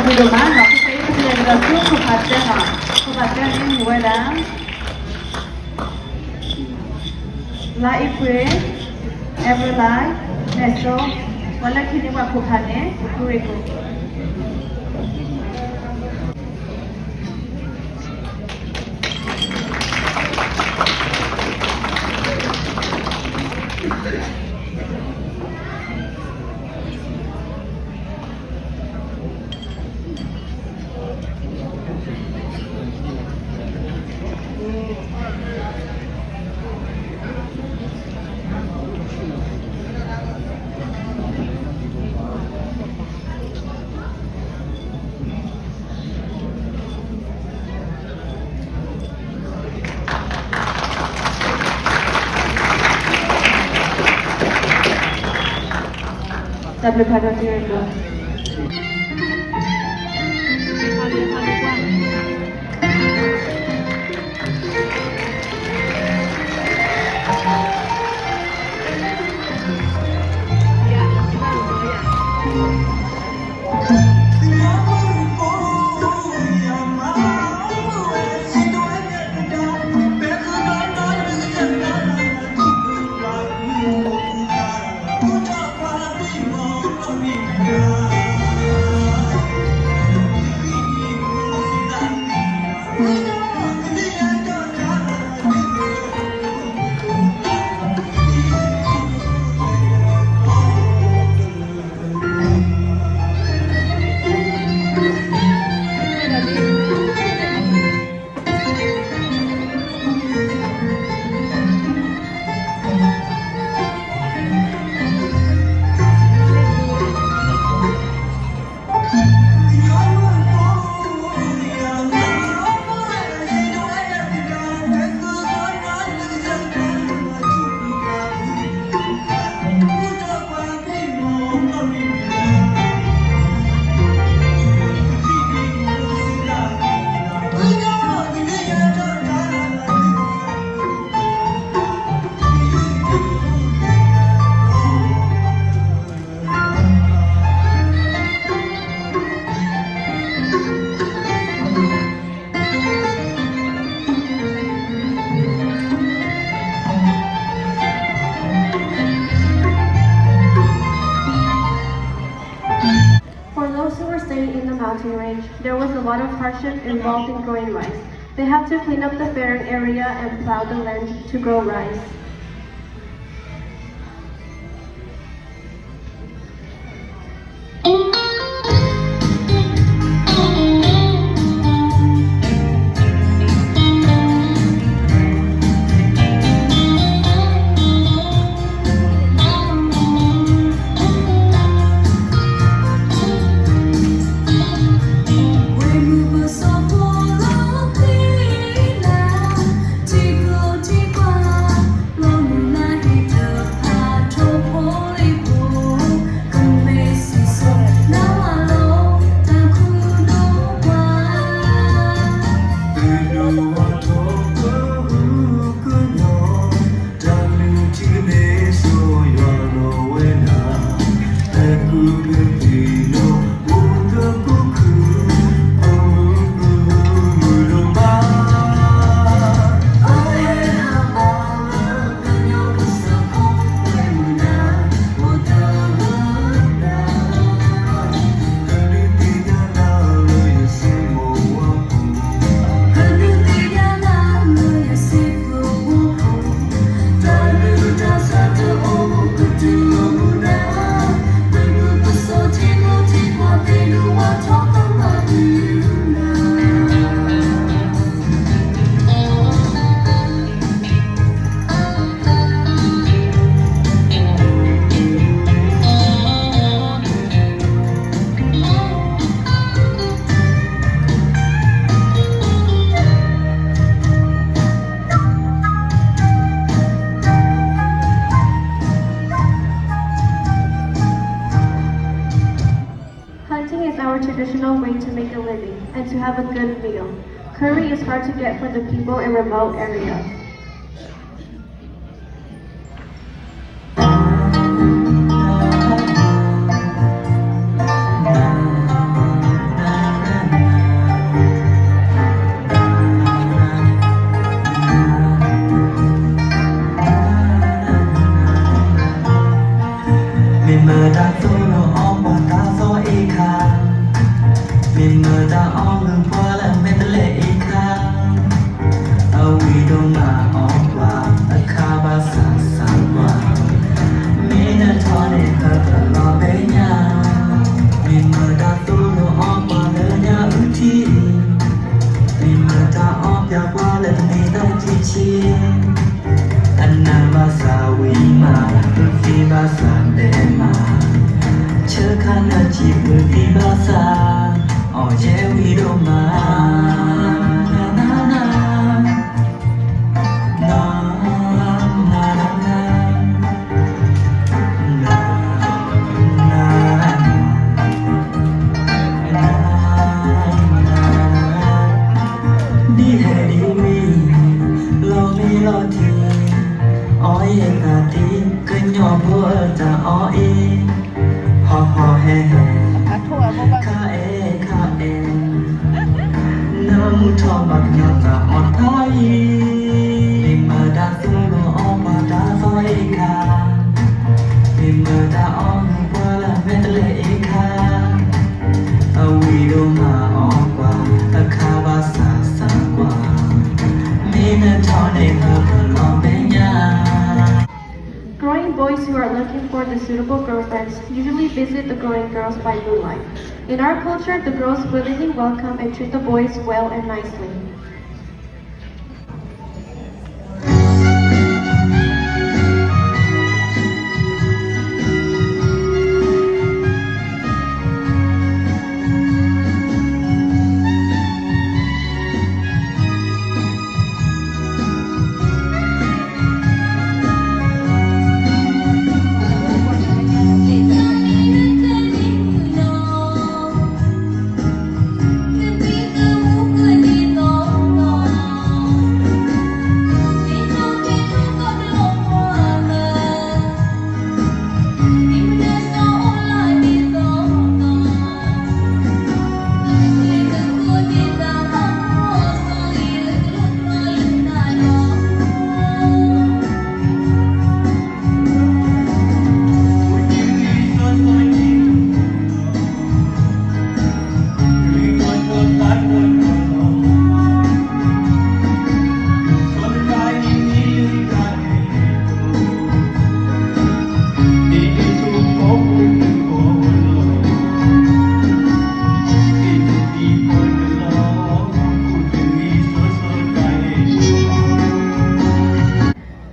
ဘျုးဒိၣ်မးနီၤ, ပကလဲၤကဒီးဆူခိၣ်ဖးတၢနီၤ, ခိၣ်ဖးတၢန့ၣ်မ့ၢ်ဝဲဒၣ် လါအ့ဖြ့ၣ်, အ့ဖြ့ၣ်လါ, မဲၢ်စိ, ပှၤလၢထံၣ်န့ၢ်ဘၣ်ခိၣ်ဖးန့ၣ် ပူၤရ့ၣ်ကိၣ် တၢ်ဘျုးဖးဒိၣ်တံၤရ့ၣ်ကိၣ်. For those who were staying in the mountain range, there was a lot of hardship involved in growing rice. They had to clean up the barren area and plow the land to grow rice. more traditional way to make a living and to have a good meal. Curry is hard to get for the people in remote areas. မ့ၢ်မတၤသိၣ်လိအီၣ်ပှၤတၢ်သီအ့ခါ, မ့ၢ်မတၤအီၣ်ဂုၢ်ပှၤလၢမဲာ်တလဲအ့ခါ, အဝံၤဒိၣ်မးအီၣ်ပှၤအခါဘၣ်ဆၣ်ဆၣ်ကွၢ်, မ့ၢ်နထီၣ်န့ၣ်ဟၢဖၢလီၤဘဲညါ, မ့ၢ်မတၤသိၣ်လိအီၣ်ပှၤလၢညါအုၣ်ထံ, မ့ၢ်မတၤအီၣ်ပၠးပှၤလၢတမ့ၢ်တၢ်ထံဆံး, အနၢ်ဘၣ်သးဝံၤမး အုၣ်သံဘၣ်သးဒဲးမး, ဆၢခါနၢ်ဆံးအုၣ်သံဘၣ်သး, အီၣ်ယဲဝံၤဒိၣ်မး, နနန ဒ်ဟဲဒ်ဝံၤ လီၤမ့ၢ်လီၤထံး, အီၣ်ယဲသးတံၢ် ကညီဖိအတၢ်အီၣ်အံၤ, ဟီၣ်ဟီၣ်ဟဲဟဲ ခါအဲၣ်ခါအဲၣ် နၢမူထီၣ်ဘၣ်ကညီသးအီၣ်တၢ်အံၤ, မ့ၢ်မတၤသိၣ်လိအီၣ်ပှၤတၢ်သီအ့ခါ, မ့ၢ်မတၤအီၣ်မူပှၤလၢမဲာ်တလဲအ့ခါ, အဝံၤဒိၣ်မးအီၣ်ကွၢ် အခါဘၣ်ဆၣ်ဆၣ်ကွၢ်, မ့ၢ်နထီၣ်န့ၣ်ဟၢဖၢလီၤမဲာ်ညါ Growing boys who are looking for the suitable girlfriends usually visit the growing girls by moonlight. In our culture, the girls willingly welcome and treat the boys well and nicely.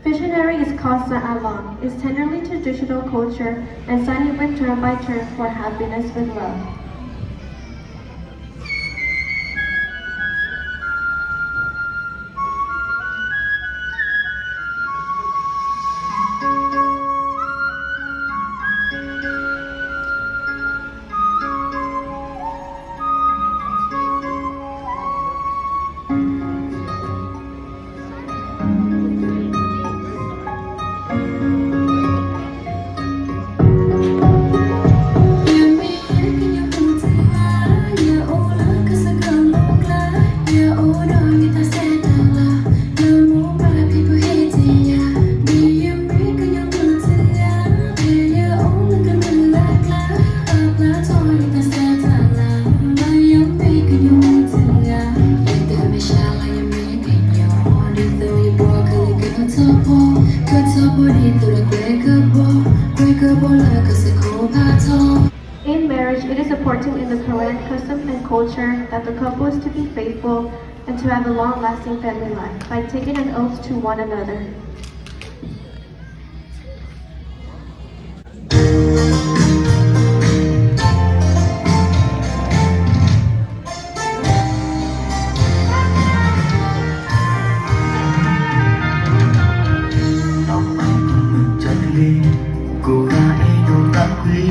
Pictionary is constant and long, is tenderly traditional culture, and sunny with turn by turn for happiness with love. In marriage, it is important in the Karen custom and culture that the couple is to be faithful and to have a long-lasting family life by taking an oath to one another. နီၢ်ပၤကမုၢ်ကၠီကလံၤ, ကိးဂၤအ့ၣ်ဒိးသးကွံ,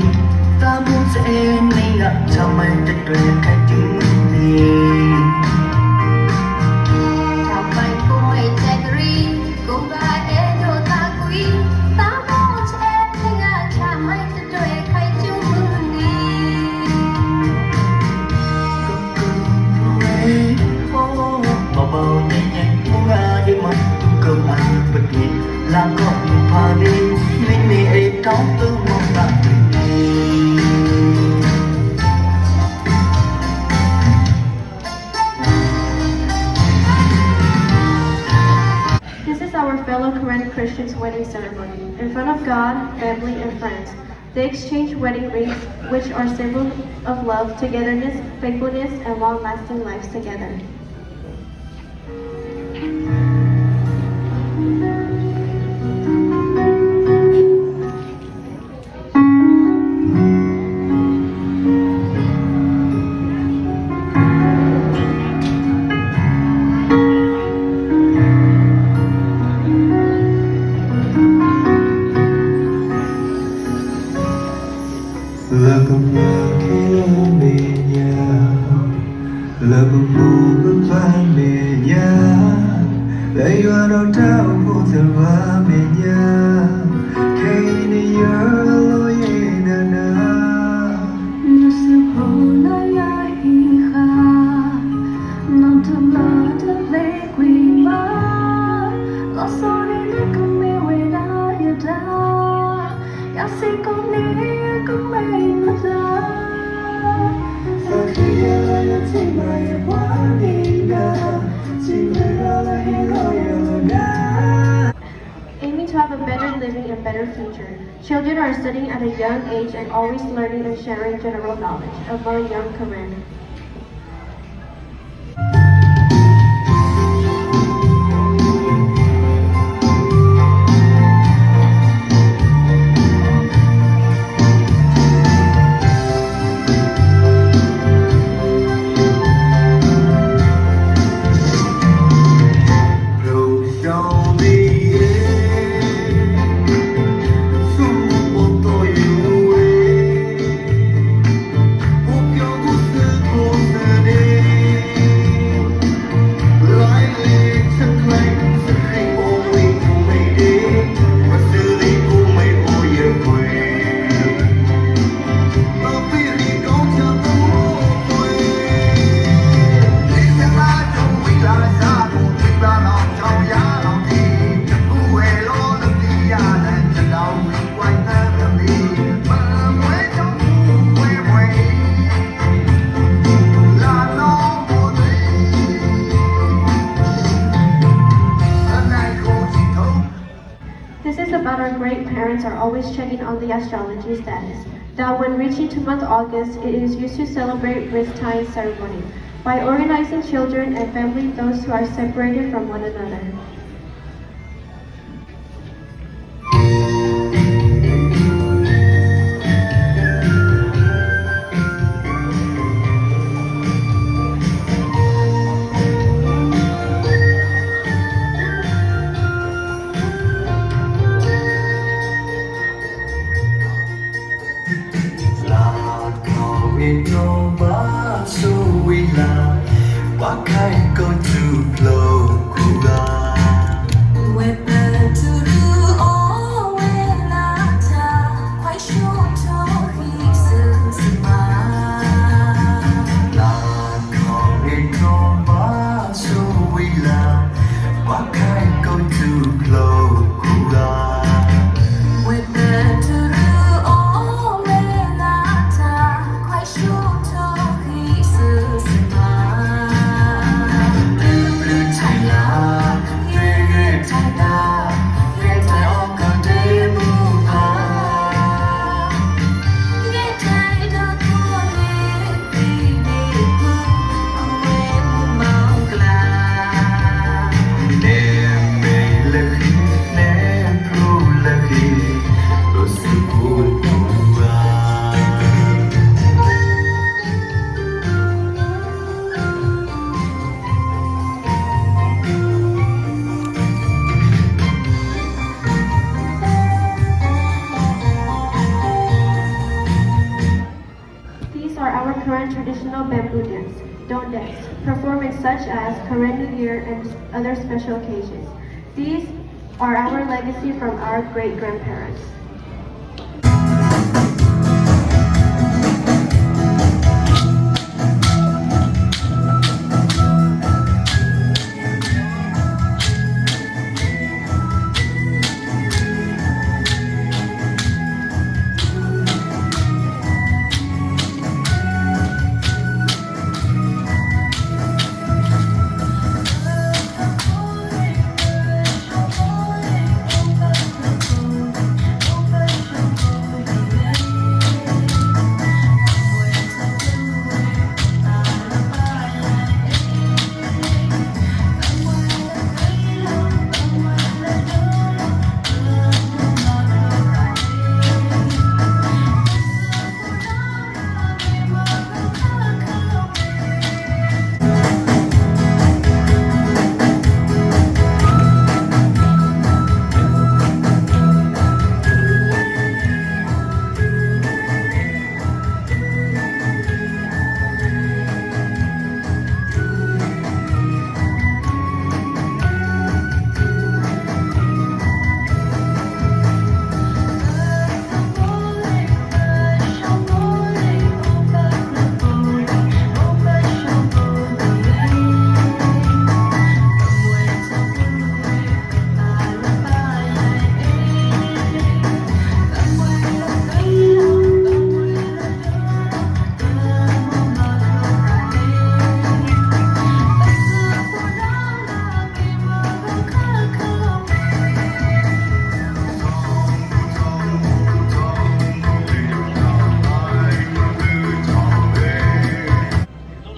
တၢ်မူစ့အ့ၣ်န့ၣ်ဂၤ ကၠီ မ့ၢ်တဒွဲၣ်ခဲကၠူမုၢ်နံၤ, တၢ်ပာ်ကိးမ့ၢ်ကဲကရံ, ကိးဂၤအဲၣ်ဒိးသးကွံ, သးမိၢ်ဆဲးတဂၤဆၣ် မ့ၢ်တဒွဲၣ်ခဲကၠူမုၢ်နံၤ. ကကမ့ၢ်အိၣ် ဘီဘီညါညါ မုၢ်ဂၤဒ့မး ကမၤပက့ၤ လၢကီၢ်မုၢ်ဖးဒ့, မ့မ့ၢ်အဲၣ်တီသုမီၢ်သးတနံၤ. This is our fellow Karen Christians' wedding ceremony. In front of God, family, and friends, they exchange wedding rings, which are symbols of love, togetherness, faithfulness, and long-lasting lives together. Love ကမၢခဲလၢာ်မဲာ်ညါ, love ကမူကမၣ်မဲာ်ညါ, လၢယွၤဒီးတၢ်အိၣ်ဖှိၣ်သရၣ်မဲာ်ညါ, ခဲအံၤန့ၣ်ယလီၤယဲၢ်နၤနၤ, နစုဖိလၢယဟံးဃာ်, နီတဘျီတဘျီကွံာ်ဘၣ်, လီၤဆီန့ၣ်လၢကမ့ၢ်ဝဲဒၣ်ယတၢ် ယၤစ့ၢ်ကီးန့ၣ်ကမ့ၢ်နသး, သးခုယဲလၢယထံၣ်ဘၣ်ယပှၤန့ၣ်ဒၣ်, စံးဘျုးဒီးဟ့ၣ်လီၤယၤလၢနၤ. Aiming to have a better living and better future, children are studying at a young age and always learning and sharing general knowledge among young Karen. เรื่องราวของ This is about our great parents are always checking on the astrology status, that when reaching to month August, it is used to celebrate wrist tying ceremony by organizing children and family those who are separated from one another. လါထီၣ်ဝ့ၢ်ထီၣ်ဘၣ်ဆိၣ်ဝံၤလါ, ပှၤခဲကိးထူၣ်ဖျိးကိးဂၤ, ဝဲပတုၤအီၣ်ဝဲလၢထး, ခွဲးဆိထီၣ်ဃံးစၢၤစမး. လါထီၣ်ဝ့ၢ်ထီၣ်ဘၣ်ဆိၣ်ဝံၤလါ, ပှၤခဲကိးထူၣ်ဖျိးကိးဂၤ, ဝဲပတုၤအီၣ်ဝဲလၢထး, ခွဲးဆိထီၣ်ဃံးစၢၤစမး. ဘျုးဘျုးထါ are our Karen traditional bamboo dance, don dance, performance such as Karen New Year and other special occasions. These are our legacy from our great-grandparents.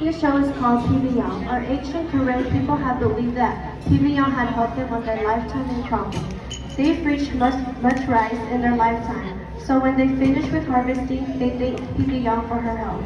This show is called Piviyan. Our ancient Karen people have believed that Piviyan had helped them on their lifetime in travel. They've reached much, much rice in their lifetime, so when they finish with harvesting, they thank Piviyan for her help.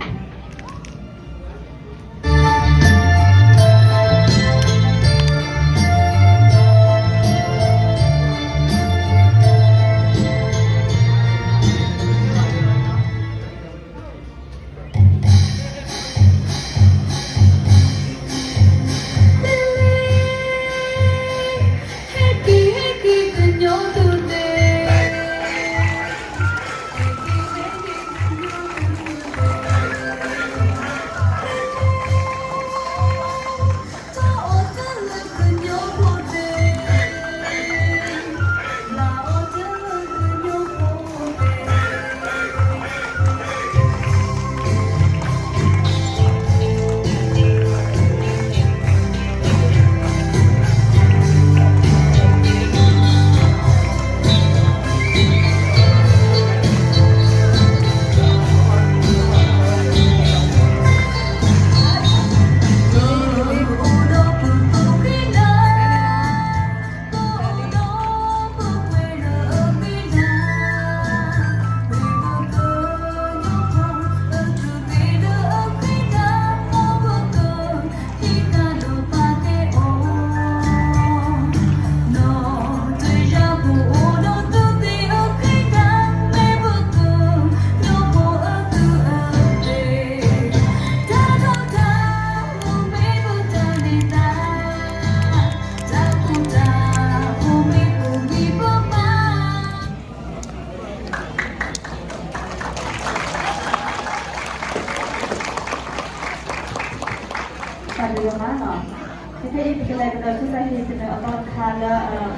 တၢ်ဘျုးဒိၣ်မးနီၤ, ခဲခဲအံၤ ပကလဲၤကဒီးဆူတၢ်ဟ့ၣ်ကနၢၤအသီတခါလၢ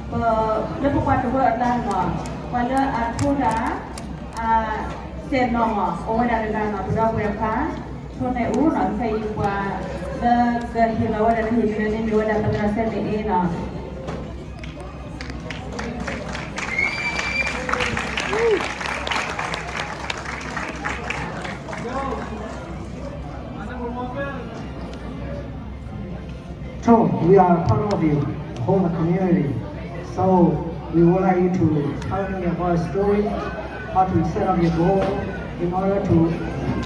ပ လၢပပှၤတဝၢအကျါနီၤ, ပှၤလၢအထိတၢ် အစဲးနီၣ်မး အိၣ်ဝဲဒၣ်တဂၤနီၤ, ပဒီပုၢ်ဝဲၢ်ခွါ ထိၣ်နဲၣ်အူနီၤ, ခဲအံၤပှၤလၢကဟ့ၣ်လီၤဝဲဒၣ် တၢ်ဟ့ၣ်ကနၢၤန့ၣ် မ့ၢ်ဝဲဒၣ် သမၢစဲမ့ၣ်အ့နီၤ. So we are proud of you, whole community. So we would like you to tell me about your story, how to set up your goal in order to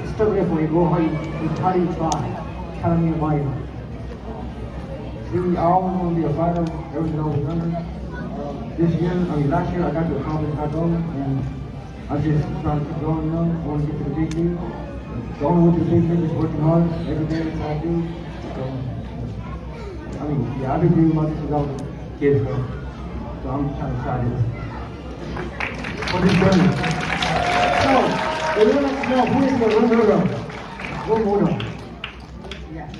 establish for your goal, how you, you try to try. Tell me about you. We all want to be a fighter, every single one. This year, I mean, last year, I got to accomplish my goal, and I just trying to keep going, you know, I want to get to the big league. Don't want to say thank you for the hard every day that I do. So, I mean, yeah, I've been doing my job kids, so, so I'm kind of excited for this journey. So, they want us to know who is the runner-up. One more. Yeah.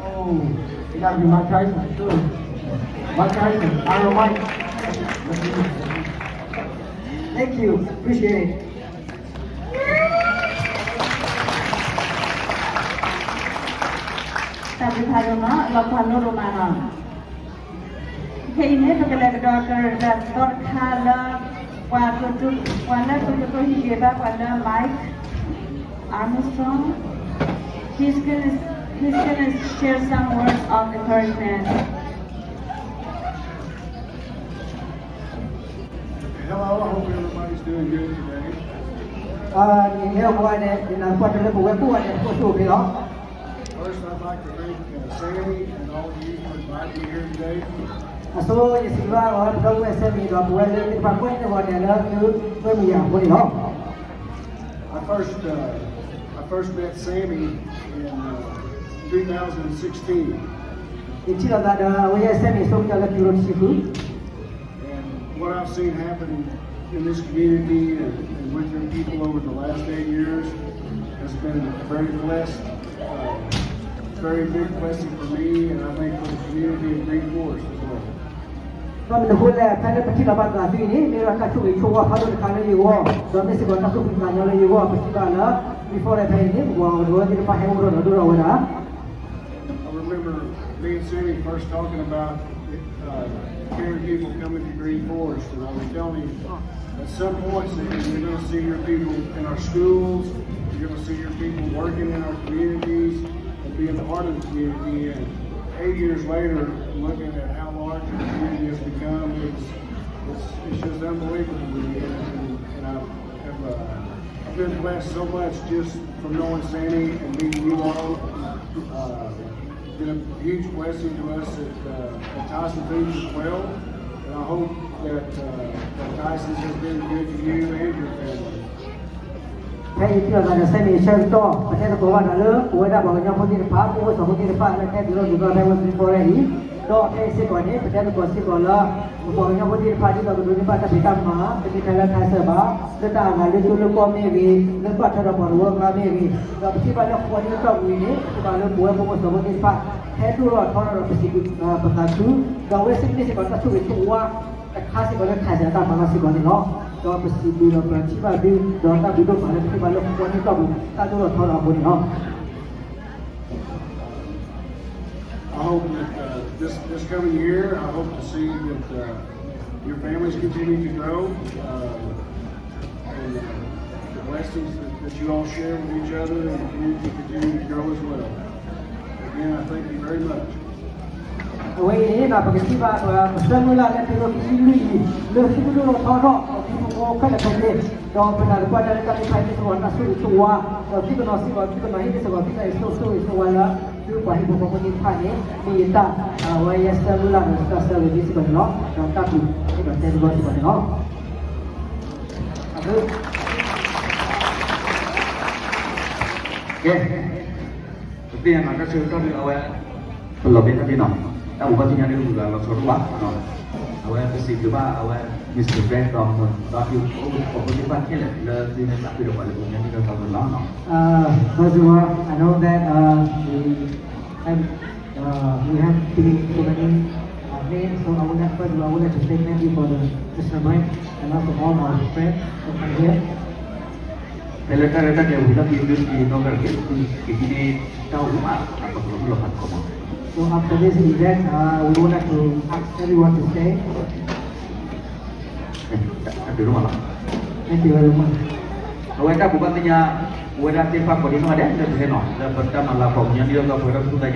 Oh, it gotta be Mike Tyson, sure. Mike Tyson, Iron Mike. Thank you, appreciate it. တၢ်ဘျုးဖးဒိၣ်နီၤ လီၤကွၢ်လိဒိၣ်မးနီၤ. ခဲအံၤန့ၣ် ပကလဲၤကဒီးကရၢၢ်တၢ်သီတခါလၢ ပှၤကတိၤ ပှၤလၢပကတိၤဟံးက့ၤဘၣ်ပှၤလၢ Mike Armstrong. He's gonna, he's gonna share some words of encouragement. Hello, I hope everybody's doing good today. အန့ၣ် ဟဲဝဲန့ၣ် ယနာ်ကွၢ်တလၢပဝဲကိးဂၤဒဲး ကအိၣ်ဆူၣ်အိၣ်ချ့လီၤ. First, I'd like to thank uh, Sammy and all of you for inviting me here today. အဆိ ယစံးဘၣ်အီၤ ပဒီပုၢ်ဝဲၢ် Sammy ဒီးပဝဲလၢသ့ၣ်တဖၣ်ကွၢ်န့ၢ်ဝဲဒၣ်လၢသုဝဲမုၢ်ယၤအဃိန့ၣ်လီၤ. I first, uh, I first met Sammy in uh, two thousand sixteen. ယထံၣ်လိာ်သးဒီးအဝဲယဲ Sammy အဆိကတၢၢ်လၢခံကထိတဆံဃု And what I've seen happen in this community and, and with your people over the last eight years has been a very blessed, uh, very big blessing for me, and I think for the community of Green Forest as well. ဘၣ်မနုၤအဃိလဲၣ် ဖဲလၢပထံၣ်လိာ်ဘၣ်သးသုအံၤန့ၣ် မ့ၢ်ဝဲဒၣ်တၢ်ဆိၣ်ဂ့ၤဆိၣ်ဝါဖးဒိၣ်တခါလၢယဂီၢ် ဒီးမ့ၢ်စ့ၢ်ကီးတၢ်သူၣ်ဖှံသးညီလၢယဂီၢ် ပထံၣ်ဘၣ်လၢ Green Forest ဖဲအံၤန့ၣ် ပှၤကရၢသ့ၣ်တဖၣ်ဟဲအိၣ်ထီၣ်ဒီးဒိၣ်ထီၣ်ဝဲဒၣ် I remember me and Sammy first talking about uh, Karen people coming to Green Forest, and I was telling him at some point, Sammy, you're going to see your people in our schools, you're going to see your people working in our communities and being a part of the community. And eight years later, looking at how large the community has become, it's, it's, it's just unbelievable to me. And, and, and I've, I've, uh, I've been blessed so much just from knowing Sammy and meeting you all. Uh, been a huge blessing to us at, uh, at Tyson Foods as well. And I hope that, uh, that Tyson's has been good to you and your family. ဖဲအံၤထံၣ်လိာ်သးဒီး Sammy အဆၢကတီၢ် ပတဲသကိးဘၣ်ဒီးလၢ ပဝဲဒၣ်ပှၤကညီဖိသ့ၣ်တဖၣ် ပှၤအိၣ်စီၤဖိသ့ၣ်တဖၣ် လၢကဟဲတုၤလီၤဒုးကီၢ်ဖဲဝဲ Green Forest အံၤ ဒီးဖဲအံၤစ့ၢ်ကီးန့ၣ် ပတဲသကိးစ့ၢ်ကီးလၢ ပပှၤကညီဖိသ့ၣ်တဖၣ် ဒ်သိးကဒိးန့ၢ်ဘၣ်တၢ်ဖံးတၢ်မၤ တမ့ၢ်ထဲလၢ Tyson ဘၣ် လၢတၢ်အဂၤလၢကၠိလၢကီၢ်မ့ၢ်ဂ့ၤ လၢဘၣ်ထွဲဒီးပှၤတဝၢကျါမ့ၢ်ဂ့ၤ ဒီးပထံၣ်ဘၣ်လၢဃိးနံၣ်အတီၢ်ပူၤအံၤန့ၣ် ပထံၣ်ဘၣ်လၢပဝဲဖိမုၣ်စီၤဖိသ့ၣ်တဖၣ် ဟဲဒိၣ်ထီၣ်ထီထီၣ်ဒီးပစံးဘျုးပသးခု ဒီးအဝဲစ့ၢ်ကီးမ့ၢ်စ့ၢ်ကီးတၢ်ဆိၣ်ဂ့ၤဆိၣ်ဝါ တခါစ့ၢ်ကီးလၢ Tyson အတၢ်မၤလီၤစ့ၢ်ကီးန့ၣ်လီၤ. ဒီးပစံးဘျုးဒီးပထံၣ်ဘၣ်သု ဒီးတၢ်ဘျုးဒိၣ်မးလၢပထံၣ်ဘၣ်လၢဃိးနံၣ်အတီၢ်ပူၤ တၢ်ဒိၣ်ထီၣ်ထီထီၣ်အဃိန့ၣ်လီၤ. I hope that uh, this this coming year, I hope to see that uh, your families continue to grow uh, and uh, the blessings that, that you all share with each other and the community continue to grow as well. Again, I thank you very much. အဝဲအံၤန့ၣ် ပကထံၣ်ဘၣ်ပှၤပဆၢမုၢ်လၢ်လၢခံကထိခံဆံလွံၢ်အံၤ လၢသုကဒိၣ်ထီၣ်ထီထီၣ် ဒီးသုဖိခဲလၢာ်ခဲဆ့ ဒီးပနာ်သပှၢ်တၢ်လၢတၢ်သ့ၣ်တဖၣ်အံၤ မ့ၢ်စ့ၢ်ကီးတၢ်ဆိၣ်ဂ့ၤဆိၣ်ဝါ ဒီးသုကနီၤစ့ၢ်ကီး သုကနီၤဟ့ၣ်န့ၢ်စ့ၢ်ကီး သုတၢ်ဆိၣ်ဂ့ၤဆိၣ်ဝါလၢ သုပှၤဟံၣ်ဖိဃီဖိသ့ၣ်တဖၣ်န့ၣ် မ့ၢ်ယတၢ် အဝဲယဲဆၢမုၢ်လၢ်ဒီးတၢ်ဆၢဂ့ၤန့ၣ်စ့ၢ်ကီးန့ၣ်လီၤ. ဒီးတၢ်ဘျုး စ့ၢ်ကီးတဲသကိးစ့ၢ်ကီးန့ၣ်လီၤ. ကဲ ပသ့ၣ်ညါနီၤ တၢ်ဆၢကတီၢ်ဒုးအဝဲ ပလီၤဘဲတၢ်ဒ်နီၤ တၢ်အိၣ်ဘၣ်သ့ၣ်ညါဒုး ဂုၤဂၤလီၤဆီတအိၣ်ဘၣ်နီၤ အဝဲပစံးဘျုးဘၣ်အဝဲ Mister Brad ဒီး ဒီးဒီးပှၤသ့ၣ်တဖၣ်ခဲလၢာ်လၢသုမ့ၢ်သးခုဒီးပှၤလၢပကညီနုၢ်ဒီးဒီလီၤနီၤ. Uh, first of all, I know that uh, we have uh, we have been so many uh, names, so I would like first of all, I would like to say thank you for the Mister Brad and also all our friends who come here. ဖဲလၢတၢ်ရဲၣ်တၢ်ကျဲၤဝံၤလီၢ်ခံဒုးက့ၤနီၢ်ဂၤတဂ့ၤ ကဟံးန့ၢ်တၢ်အိၣ်မူဘၣ် အပကလီၤမုၢ်လီၤဖးသကိးမး. So after this event, uh, we would like to ask everyone to stay. တၢ်ဘျုးဒိၣ်မးလီၤ. Thank you very much. အဝဲတၢ်ကူၣ်ဘၣ်သ့ၣ်ညါ ဝဲဒၣ်သ့ၣ်တဖၣ်ကိးဒံနီၢ်ဂၤဒဲး လၢပဟဲနီၤ လၢပတၢ်မၤလၤကပီၤကညီနုၢ်ဒီး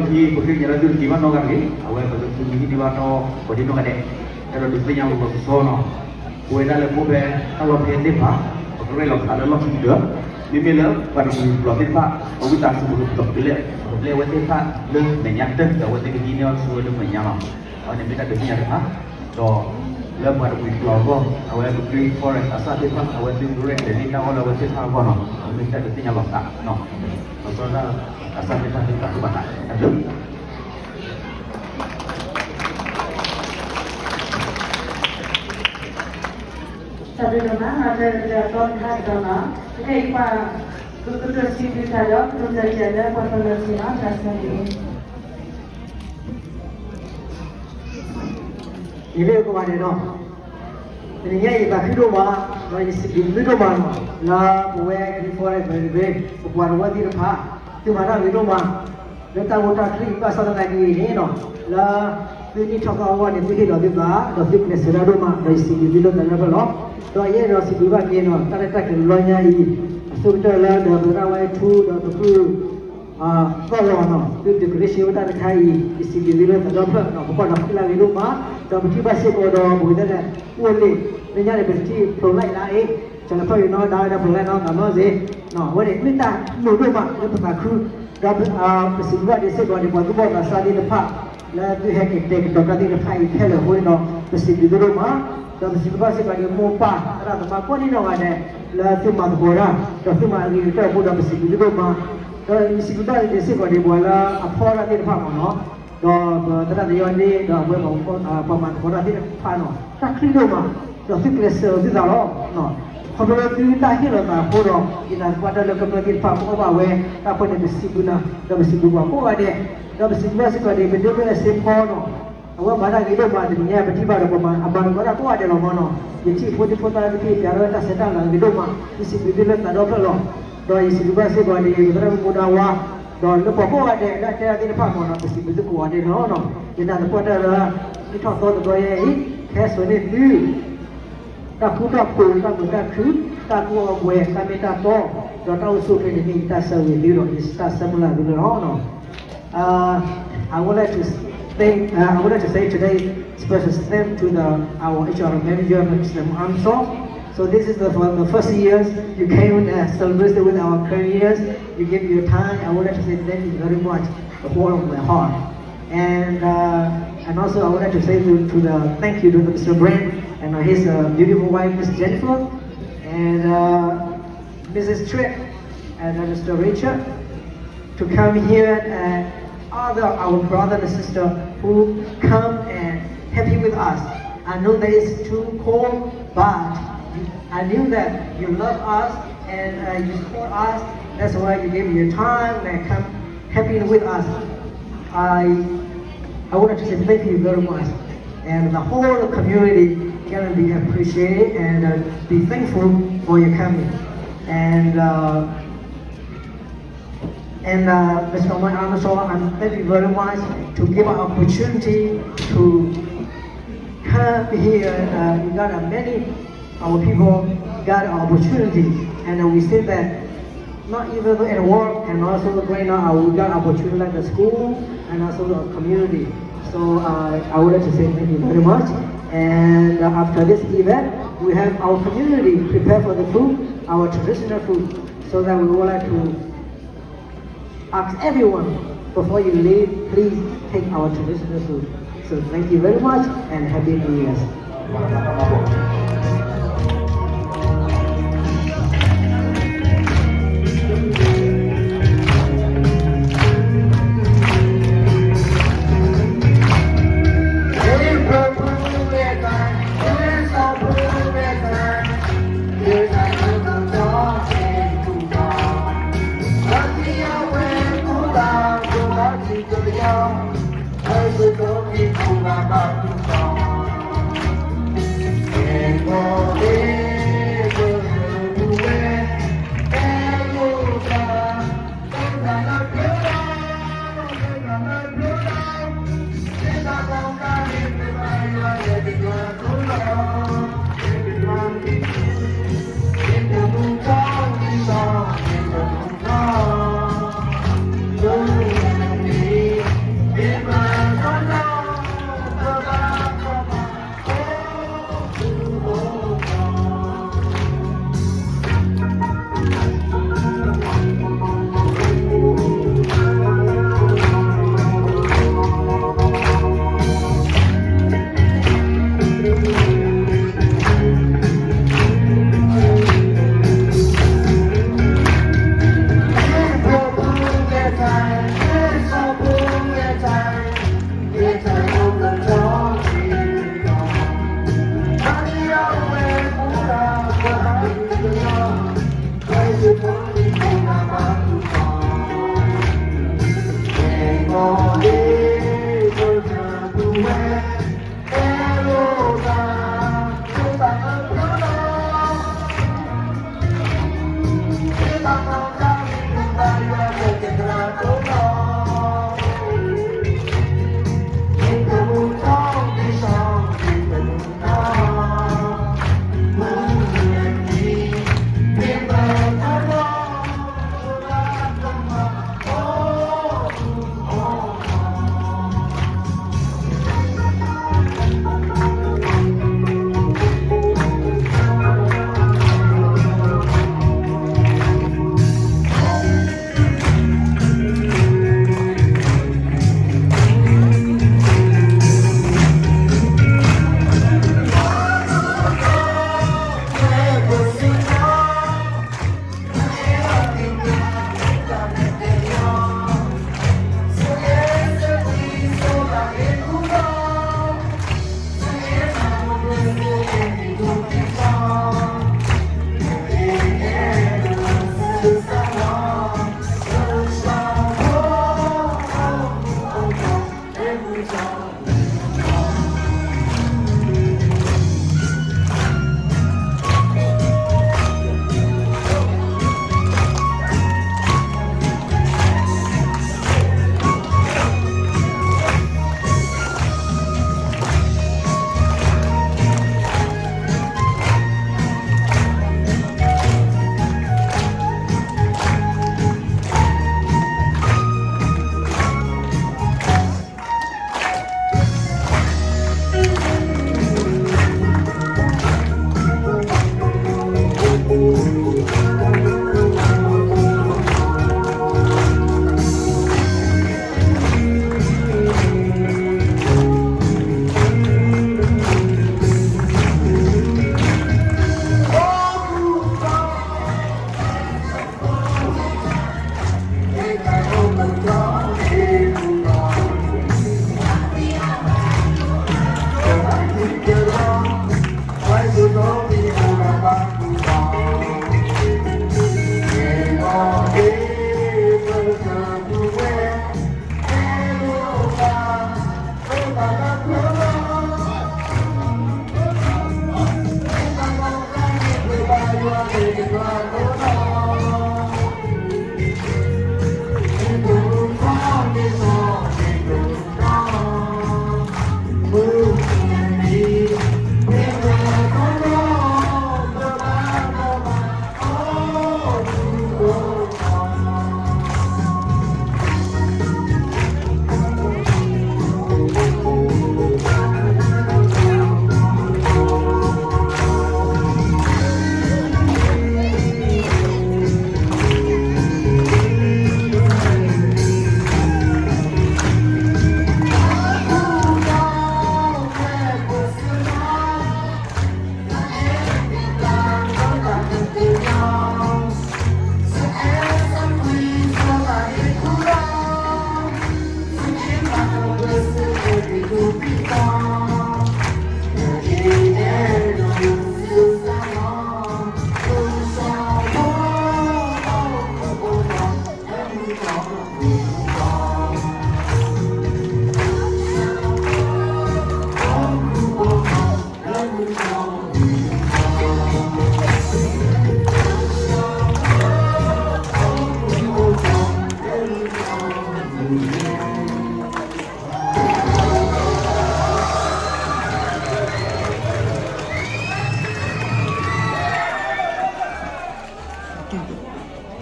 ကီၢ်ပှဲၤဒီးပသူၣ်သးညီဝဲအံၤနီၤ ဖဲလၢတၢ်ရဲၣ်တၢ်ကျဲၤဝံၤလီၢ်ခံ ပဃ့ကညးလၢသုတက့ၤဘၣ်နီၢ်ဂၤတဂ့ၤ အဝဲပကသူၣ်မံဟံၣ်ဒံးဘၣ်တီ ပှၤဒံနီၢ်ဂၤဒဲး အဲၣ်ဒိးဒုးသ့ၣ်ညါလီၤလီၤဆီဆီနီၤ ပဝဲဒၣ်လၢပအိၣ်ဖဲတၢ်လီၢ်ဖဲသ့ၣ်တဖၣ် ပကရဲၣ်လီၤဖးလၢလီၢ်ခံကတၢၢ် မ့မ့ၢ်လၢပှၤတကလုာ်ပျီသ့ၣ်တဖၣ် ပဝံသးစူၤပကပျီကလဲၣ် ပကပျဲဝဲသ့ၣ်တဖၣ်လၢမဲာ်ညါတၢၢ် ဒီးအဝဲသ့ၣ်ကဟံးန့ၢ်အီၤဆိဝဲလၢမဲာ်ညါလီၤ အဝဲန့ၣ်မ့ၢ်တၢ်ဒုးသ့ၣ်ညါတခါ ဒီး လၢပှၤတမှံၤကျိာ်အဂီၢ် အဝဲ Green Forest အစၢ်သ့ၣ်တဖၣ် အဝဲသ့ၣ်ကရဲၣ်ကျဲၤန့ၢ်တၢ်အီၣ်လၢအဝဲသ့ၣ်တဖၣ်အဂီၢ်နီၤ အမ့ၢ်တၢ်ကသ့ၣ်ညါလီၤသးနီၤ လီၤဆီဒၣ်တၢ် အစၢ်သ့ၣ်တဖၣ်န့ၣ်တၢ်ကူၣ်ဘၣ်သးတၢ်ဘျုး တၢ်ဘျုးဒိၣ်မး နီၢ်တဲတၢ်တီတခါကဒီးနီၤ ခဲအံၤပှၤ ကကတိၤစံးဘျုးတၢ်ဒီး ကတိၤတၢ်တၢ်လၢပှၤပလီၢ်ဆ့ၣ်နီၤ တၢ်ဆၢန့ၣ် ယမ့ၢ်ကမၤန့ၣ်နီၤ တနံၤညါအံၤသးခုဒိၣ်မး ဒီးယစံးဘျုးသုဒိၣ်မးနီၤ လၢပဝဲ Green Forest တဂ့ၤ ပပှၤတဝၢသ့ၣ်တဖၣ် သုမၤတၢ်ဂ့ၤဒိၣ်မး လၢတၢ်ဂိၢ်တၢ်ကျံး ဘၣ်ဆၣ်သနာ်က့အံၤန့ၣ်နီၤ လၢ သုနံၣ်ထီၣ်သီအဂီၢ်န့ၣ် သုဟ့ၣ်လီၤသုသး ဒီးသုကျဲးစၢးတၢ်ဒိၣ်မး ဒီးယစံးဘျုးသုလၢသးလၢဖျၢၣ်လီၤ. ဒီးယအဲၣ်ဒိးစံးဘျုးဘၣ်က့ၤနီၤ တၢ်ရဲၣ်တၢ်ကျဲၤလၢလီညါအံၤ အဆိကတၢၢ်လၢဒီးပသရၣ်ဝါထူ ဒီးပပုၢ် သီၣ်လီၤနီၤ သု decoration ဝဲတၢ်တခါအံၤ ယစံးဘျုးသုလၢသးဒီဖျၢၣ်နီၤ ပကွၢ်ဒီးပလၢ်ဂ့ၤဒိၣ်မး ဒီးပထံၣ်ဘၣ်စ့ၢ်ကီးဒီး ပဝဲဒၣ်န့ၣ် အိၣ်လံ လၢညါန့ၣ် ပတထံၣ် ဖျိးလဲၣ်လၢအံၤ ကၠီၤလီၤဖျၢၣ်ဂ့ၤနီၤ ဒါဝဲဒၣ်ဖျိးလဲၣ်နီၤ သးမီၢ်စ့ၢ် အဝဲန့ၣ် မ့ၢ်တၢ်မုာ်ဒိၣ်မးလၢပသးခု ဒီး ပစံးဘျုးဘၣ်ဒ်စ့ၢ်ကီးန့ၣ် ပှၤသူၣ်ဘီၣ်သးစၢ်သ့ၣ်တဖၣ် လၢသုဟဲက့ၤတဲာ်ကတီၤတၢ်သ့ၣ်တဖၣ်အံၤခဲလၢာ်အဃိန့ၣ်ဒီး ပစံးဘျုးသုဒိၣ်မး ဒီးပစံးဘျုးဘၣ်စ့ၢ်ကီးန့ၣ် မိၢ်ပၢ်သရၣ်သမါကိးနီၢ်ဂၤဒဲး လၢသုမၤသကိးတၢ် ဒီးသုမၤအဂ့ၤကတၢၢ်အဃိဒီးပစံးဘျုးသုဒိၣ်မး ဒီးယစံးဘျုးဘၣ်ဒ်စ့ၢ်ကီးန့ၣ် ပှၤလၢအဖီတၢ်သ့ၣ်တဖၣ်မ့ၢ်နီၤ ဒီးပသရၣ်တယီန့ၣ် ဒီးအဝဲ ပှၤမၤသကိးတၢ်သ့ၣ်တဖၣ်နီၤ တၢ်ချံဒိၣ်မး ဒီးသုကျဲးစၢးသုသးလီၤ ခီဖျိလၢသုတၢ်ဟ့ၣ်လီၤသးအဃိဒီး ယနာ်သပှၢ်တၢၢ်လၢကမျၢၢ်သ့ၣ်တဖၣ်ကအီၣ်ဘၣ်ဝဲ တၢ်ဖဲန့ၣ်ပစံးဘျုးနၤ ဒီးပစံးဘျုးပှၤကိးဂၤဒဲး ဒီးပစံးဘျုးဘၣ်စ့ၢ်ကီးန့ၣ် ပဒိၣ်မ့ၢ်အစ့ဖီနီၤ အဝဲမၤတၢ်ဂ့ၤဒိၣ်မး တနံၤညါပထံၣ်ဘၣ်ဒီးပှၤမၤအမၤသကိးတၢ်ကိးဂၤဒဲးလီၤမ့ၢ်နီၤ ယထံၣ်ဖိဒံဖိသၣ်သ့ၣ်တဖၣ် ပျးထီၣ်တၢ်ဆဲးတၢ်လၤဂ့ၤဒိၣ်မး ယစံးဘျုးသုလၢသးဒီဖျၢၣ်လီၤ ဒီးယစံးဘျုးဘၣ်စ့ၢ်ကီးန့ၣ် ပသရၣ်မုၣ်မူဒါဝါ ဒီးလၢပှၤကိးဂၤဒဲးလၢအတဲတၢ်သ့ၣ်တဖၣ်မ့ၢ်နီၤ ပစံးဘျုးသုကိးဂၤဒဲးန့ၣ်လီၤ. ယနာ်သပှၢ်တၢၢ်လၢ နံၣ်ထီၣ်သီတဘျီယဲအံၤ ကဟဲစိာ်န့ၢ်သု တၢ်ဃူတၢ်ဖိး တၢ်မုာ်တၢ်ခုၣ် တၢ်ကူၣ်အီၣ်ပှဲၤ တၢ်မ့ၢ်တၢ်တီ ဒီးတၢ်အိၣ်ဆူၣ်အိၣ်ချ့န့ၣ် မ့ၢ်ယတၢ်ဆၢဂ့ၤသုဒီး ယတၢ်ဆၢမုၢ်လၢ်သုလီၤ. Uh, I would like to thank, uh, I would like to say today special thanks to the, our H R manager, Mister Armstrong. So this is the, for the first years you came and celebrated with our twenty years. You gave your time. I would like to say thank you very much, the whole of my heart. And uh, and also I would like to say to, to the thank you to Mister Brand and his uh, beautiful wife, Miss Jennifer, and uh, Missus Tripp, and uh, Mister Richard, to come here and other our brother and sister who come and happy with us. I know that it's too cold, but I knew that you love us and uh, you support us. That's why you gave your time and come happy with us. I I would like to say thank you very much. And the whole community gonna be appreciated and uh, be thankful for your coming. And uh, and uh, Mister Mike Armstrong, I'm thank you very much to give an opportunity to come here. Uh, we got uh, many our people got an opportunity, and uh, we see that not even at work, and also right now uh, we got opportunity like the school and also the community. So uh, I would like to say thank you very much. And uh, after this event, we have our community prepare for the food, our traditional food, so that we would like to ask everyone, before you leave, please take our traditional food. So thank you very much and Happy New Year's.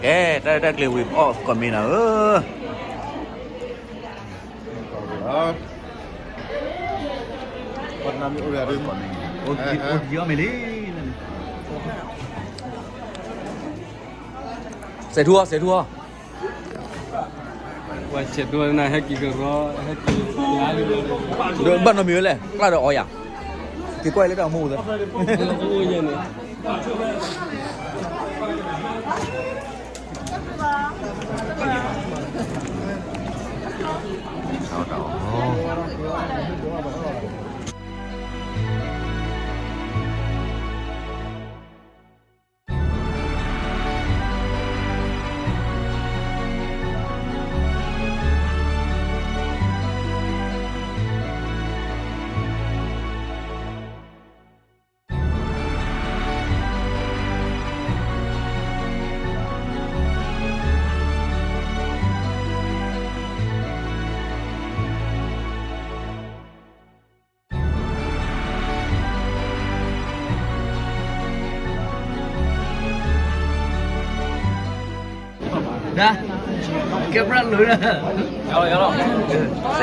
ကဲ တၢ်ရဲၣ်တၢ်ကျဲၤဝံၤ ပအီၣ်ကိးမံၤနၤဧၢ, အိၣ်ကံအီၣ်မ့ၤလံ, စဲးထူအီၤ စဲးထူအီၤ, ဘၣ်နီတမံၤဝဲလဲၣ် ကျၢ်ဒီးအီယၤ, က့ၤကွၢ်လၢတၢ်အိၣ်မူသၢ ကဲပြၣ်လိၤလၢ, စဲးဒိၣ်စ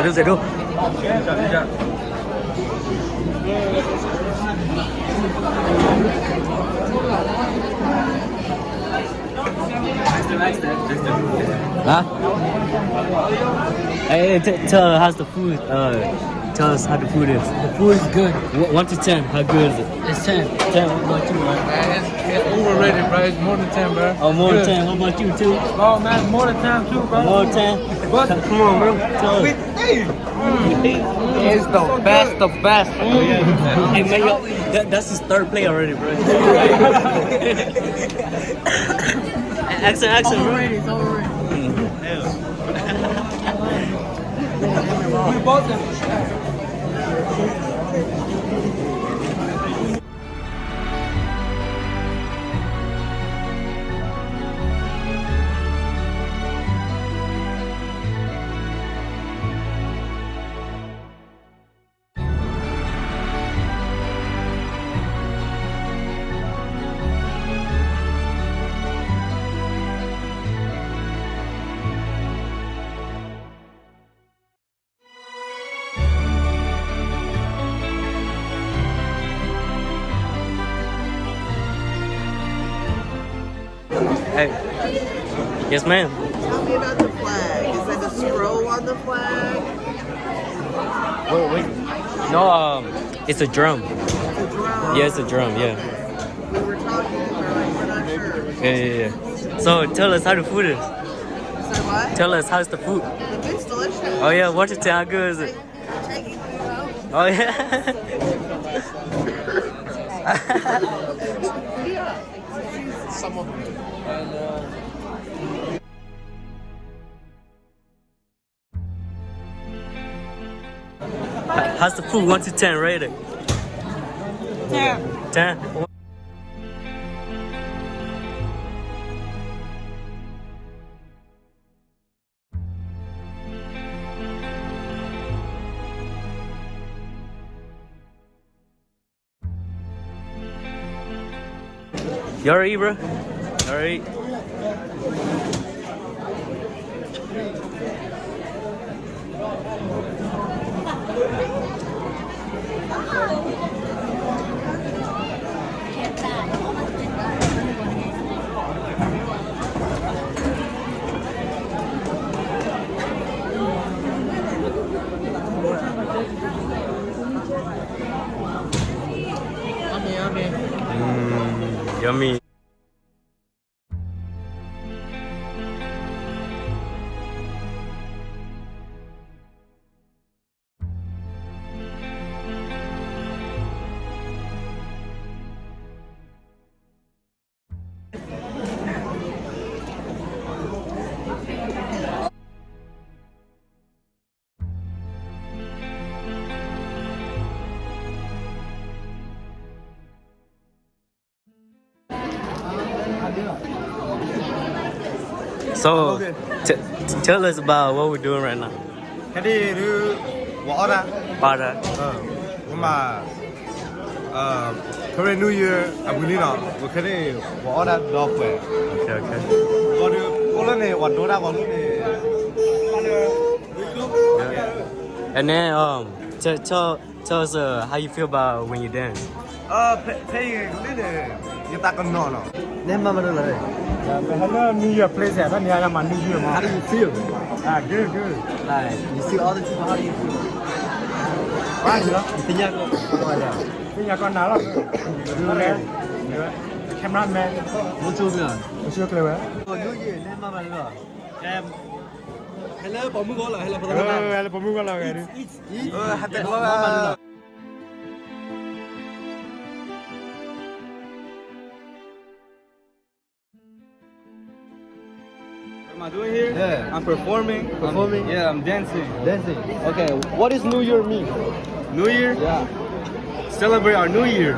ဲးဒိၣ်. Huh? Hey, t- tell her how's the food. Uh, tell us how the food is. The food is good. One to ten, how good is it? It's ten. Ten. What about you, man? Man, it's, it's overrated, bro. It's more than ten, bro. Oh, more than ten. What about you, too? Oh, man, more than ten, too, bro. More than ten. But come on, bro. Tell us. It's the best, the best. Hey, man, yo, that, that's his third plate already, bro. Accent, accent, bro. Overrated, it's overrated. Hey. Yes, ma'am. Tell me about the flag. Is that the scroll on the flag? Wait, wait. No, um, it's a drum. It's a drum. Yeah, it's a drum, yeah. Okay. We were talking, we're like, we're not sure. Yeah, yeah, yeah. So tell us how the food is. Say what? Tell us how's the food. The food's delicious. Oh, yeah, what you tell, how good is it? Take it, you know? Oh, yeah. Some of them. How's the food? One to ten, rate it. Ten. Ten. You alright, bro? Alright. Yummy, yummy. Mm, yummy. So, t- tell us about what we're doing right now. ခဲဒုး ပှၤအီၣ်တၢ်, ပှၤအီၣ်တၢ်, ပမၤ, အ Happy New Year အပူၤန့ၣ်နီၤ, ပခဲန့ၣ် ပှၤအီၣ်ဒၣ်ဒီပှဲၤ, ပှၤဒုးအိၣ်လၢန့ၣ် ပှၤဒိတၢ်ပှၤလၢန့ၣ်. And then, um, tell, tell, tell us, uh, how you feel about when you dance. ဖဲအံၤန့ၣ် ယသးကနီၤနီၤ, နဲမၤမနုၤလီၤ. Hello New Year place, တၢ်နံၤအါမး New Year မး. How do you feel? Ah, good, good. Like, you see all the people, how do you feel? ဘၣ်လီၤ, သ့ၣ်ညါကီး, သ့ၣ်ညါကီးနၤလီၤ, cameraman, မူကၠိမ့ၢ်ဧါ, မူကၠိကျဲဝဲ, New Year နဲမၤမနုၤလီၤ. ဟဲလၢပိာ်မုၣ်ဂီၢ်လီၤ, ဟဲလၢပိာ်မုၣ်ဂီၢ်လီၤ, ဟဲလၢပိာ်မုၣ်ဂီၢ်လီၤ, ဟဲလၢပိာ်မုၣ်ဂီၢ်လီၤ. What am I doing here? Yeah. I'm performing. Performing? Yeah, I'm dancing. Dancing. Okay, what is New Year mean? New Year? Yeah. Celebrate our New Year.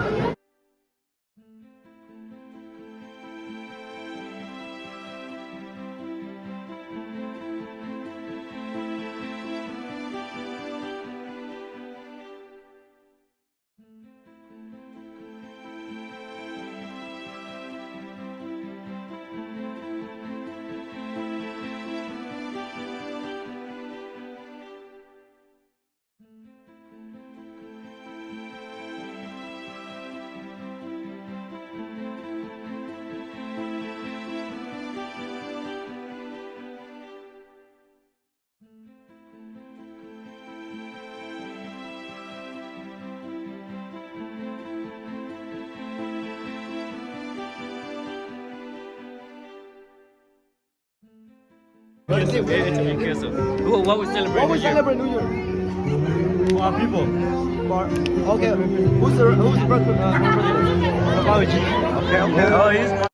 What, what we celebrate New Year? What we celebrate New Year? For our people. For, okay, who's the, who's the birthday? Uh, Papa G. Okay, okay. Oh, he's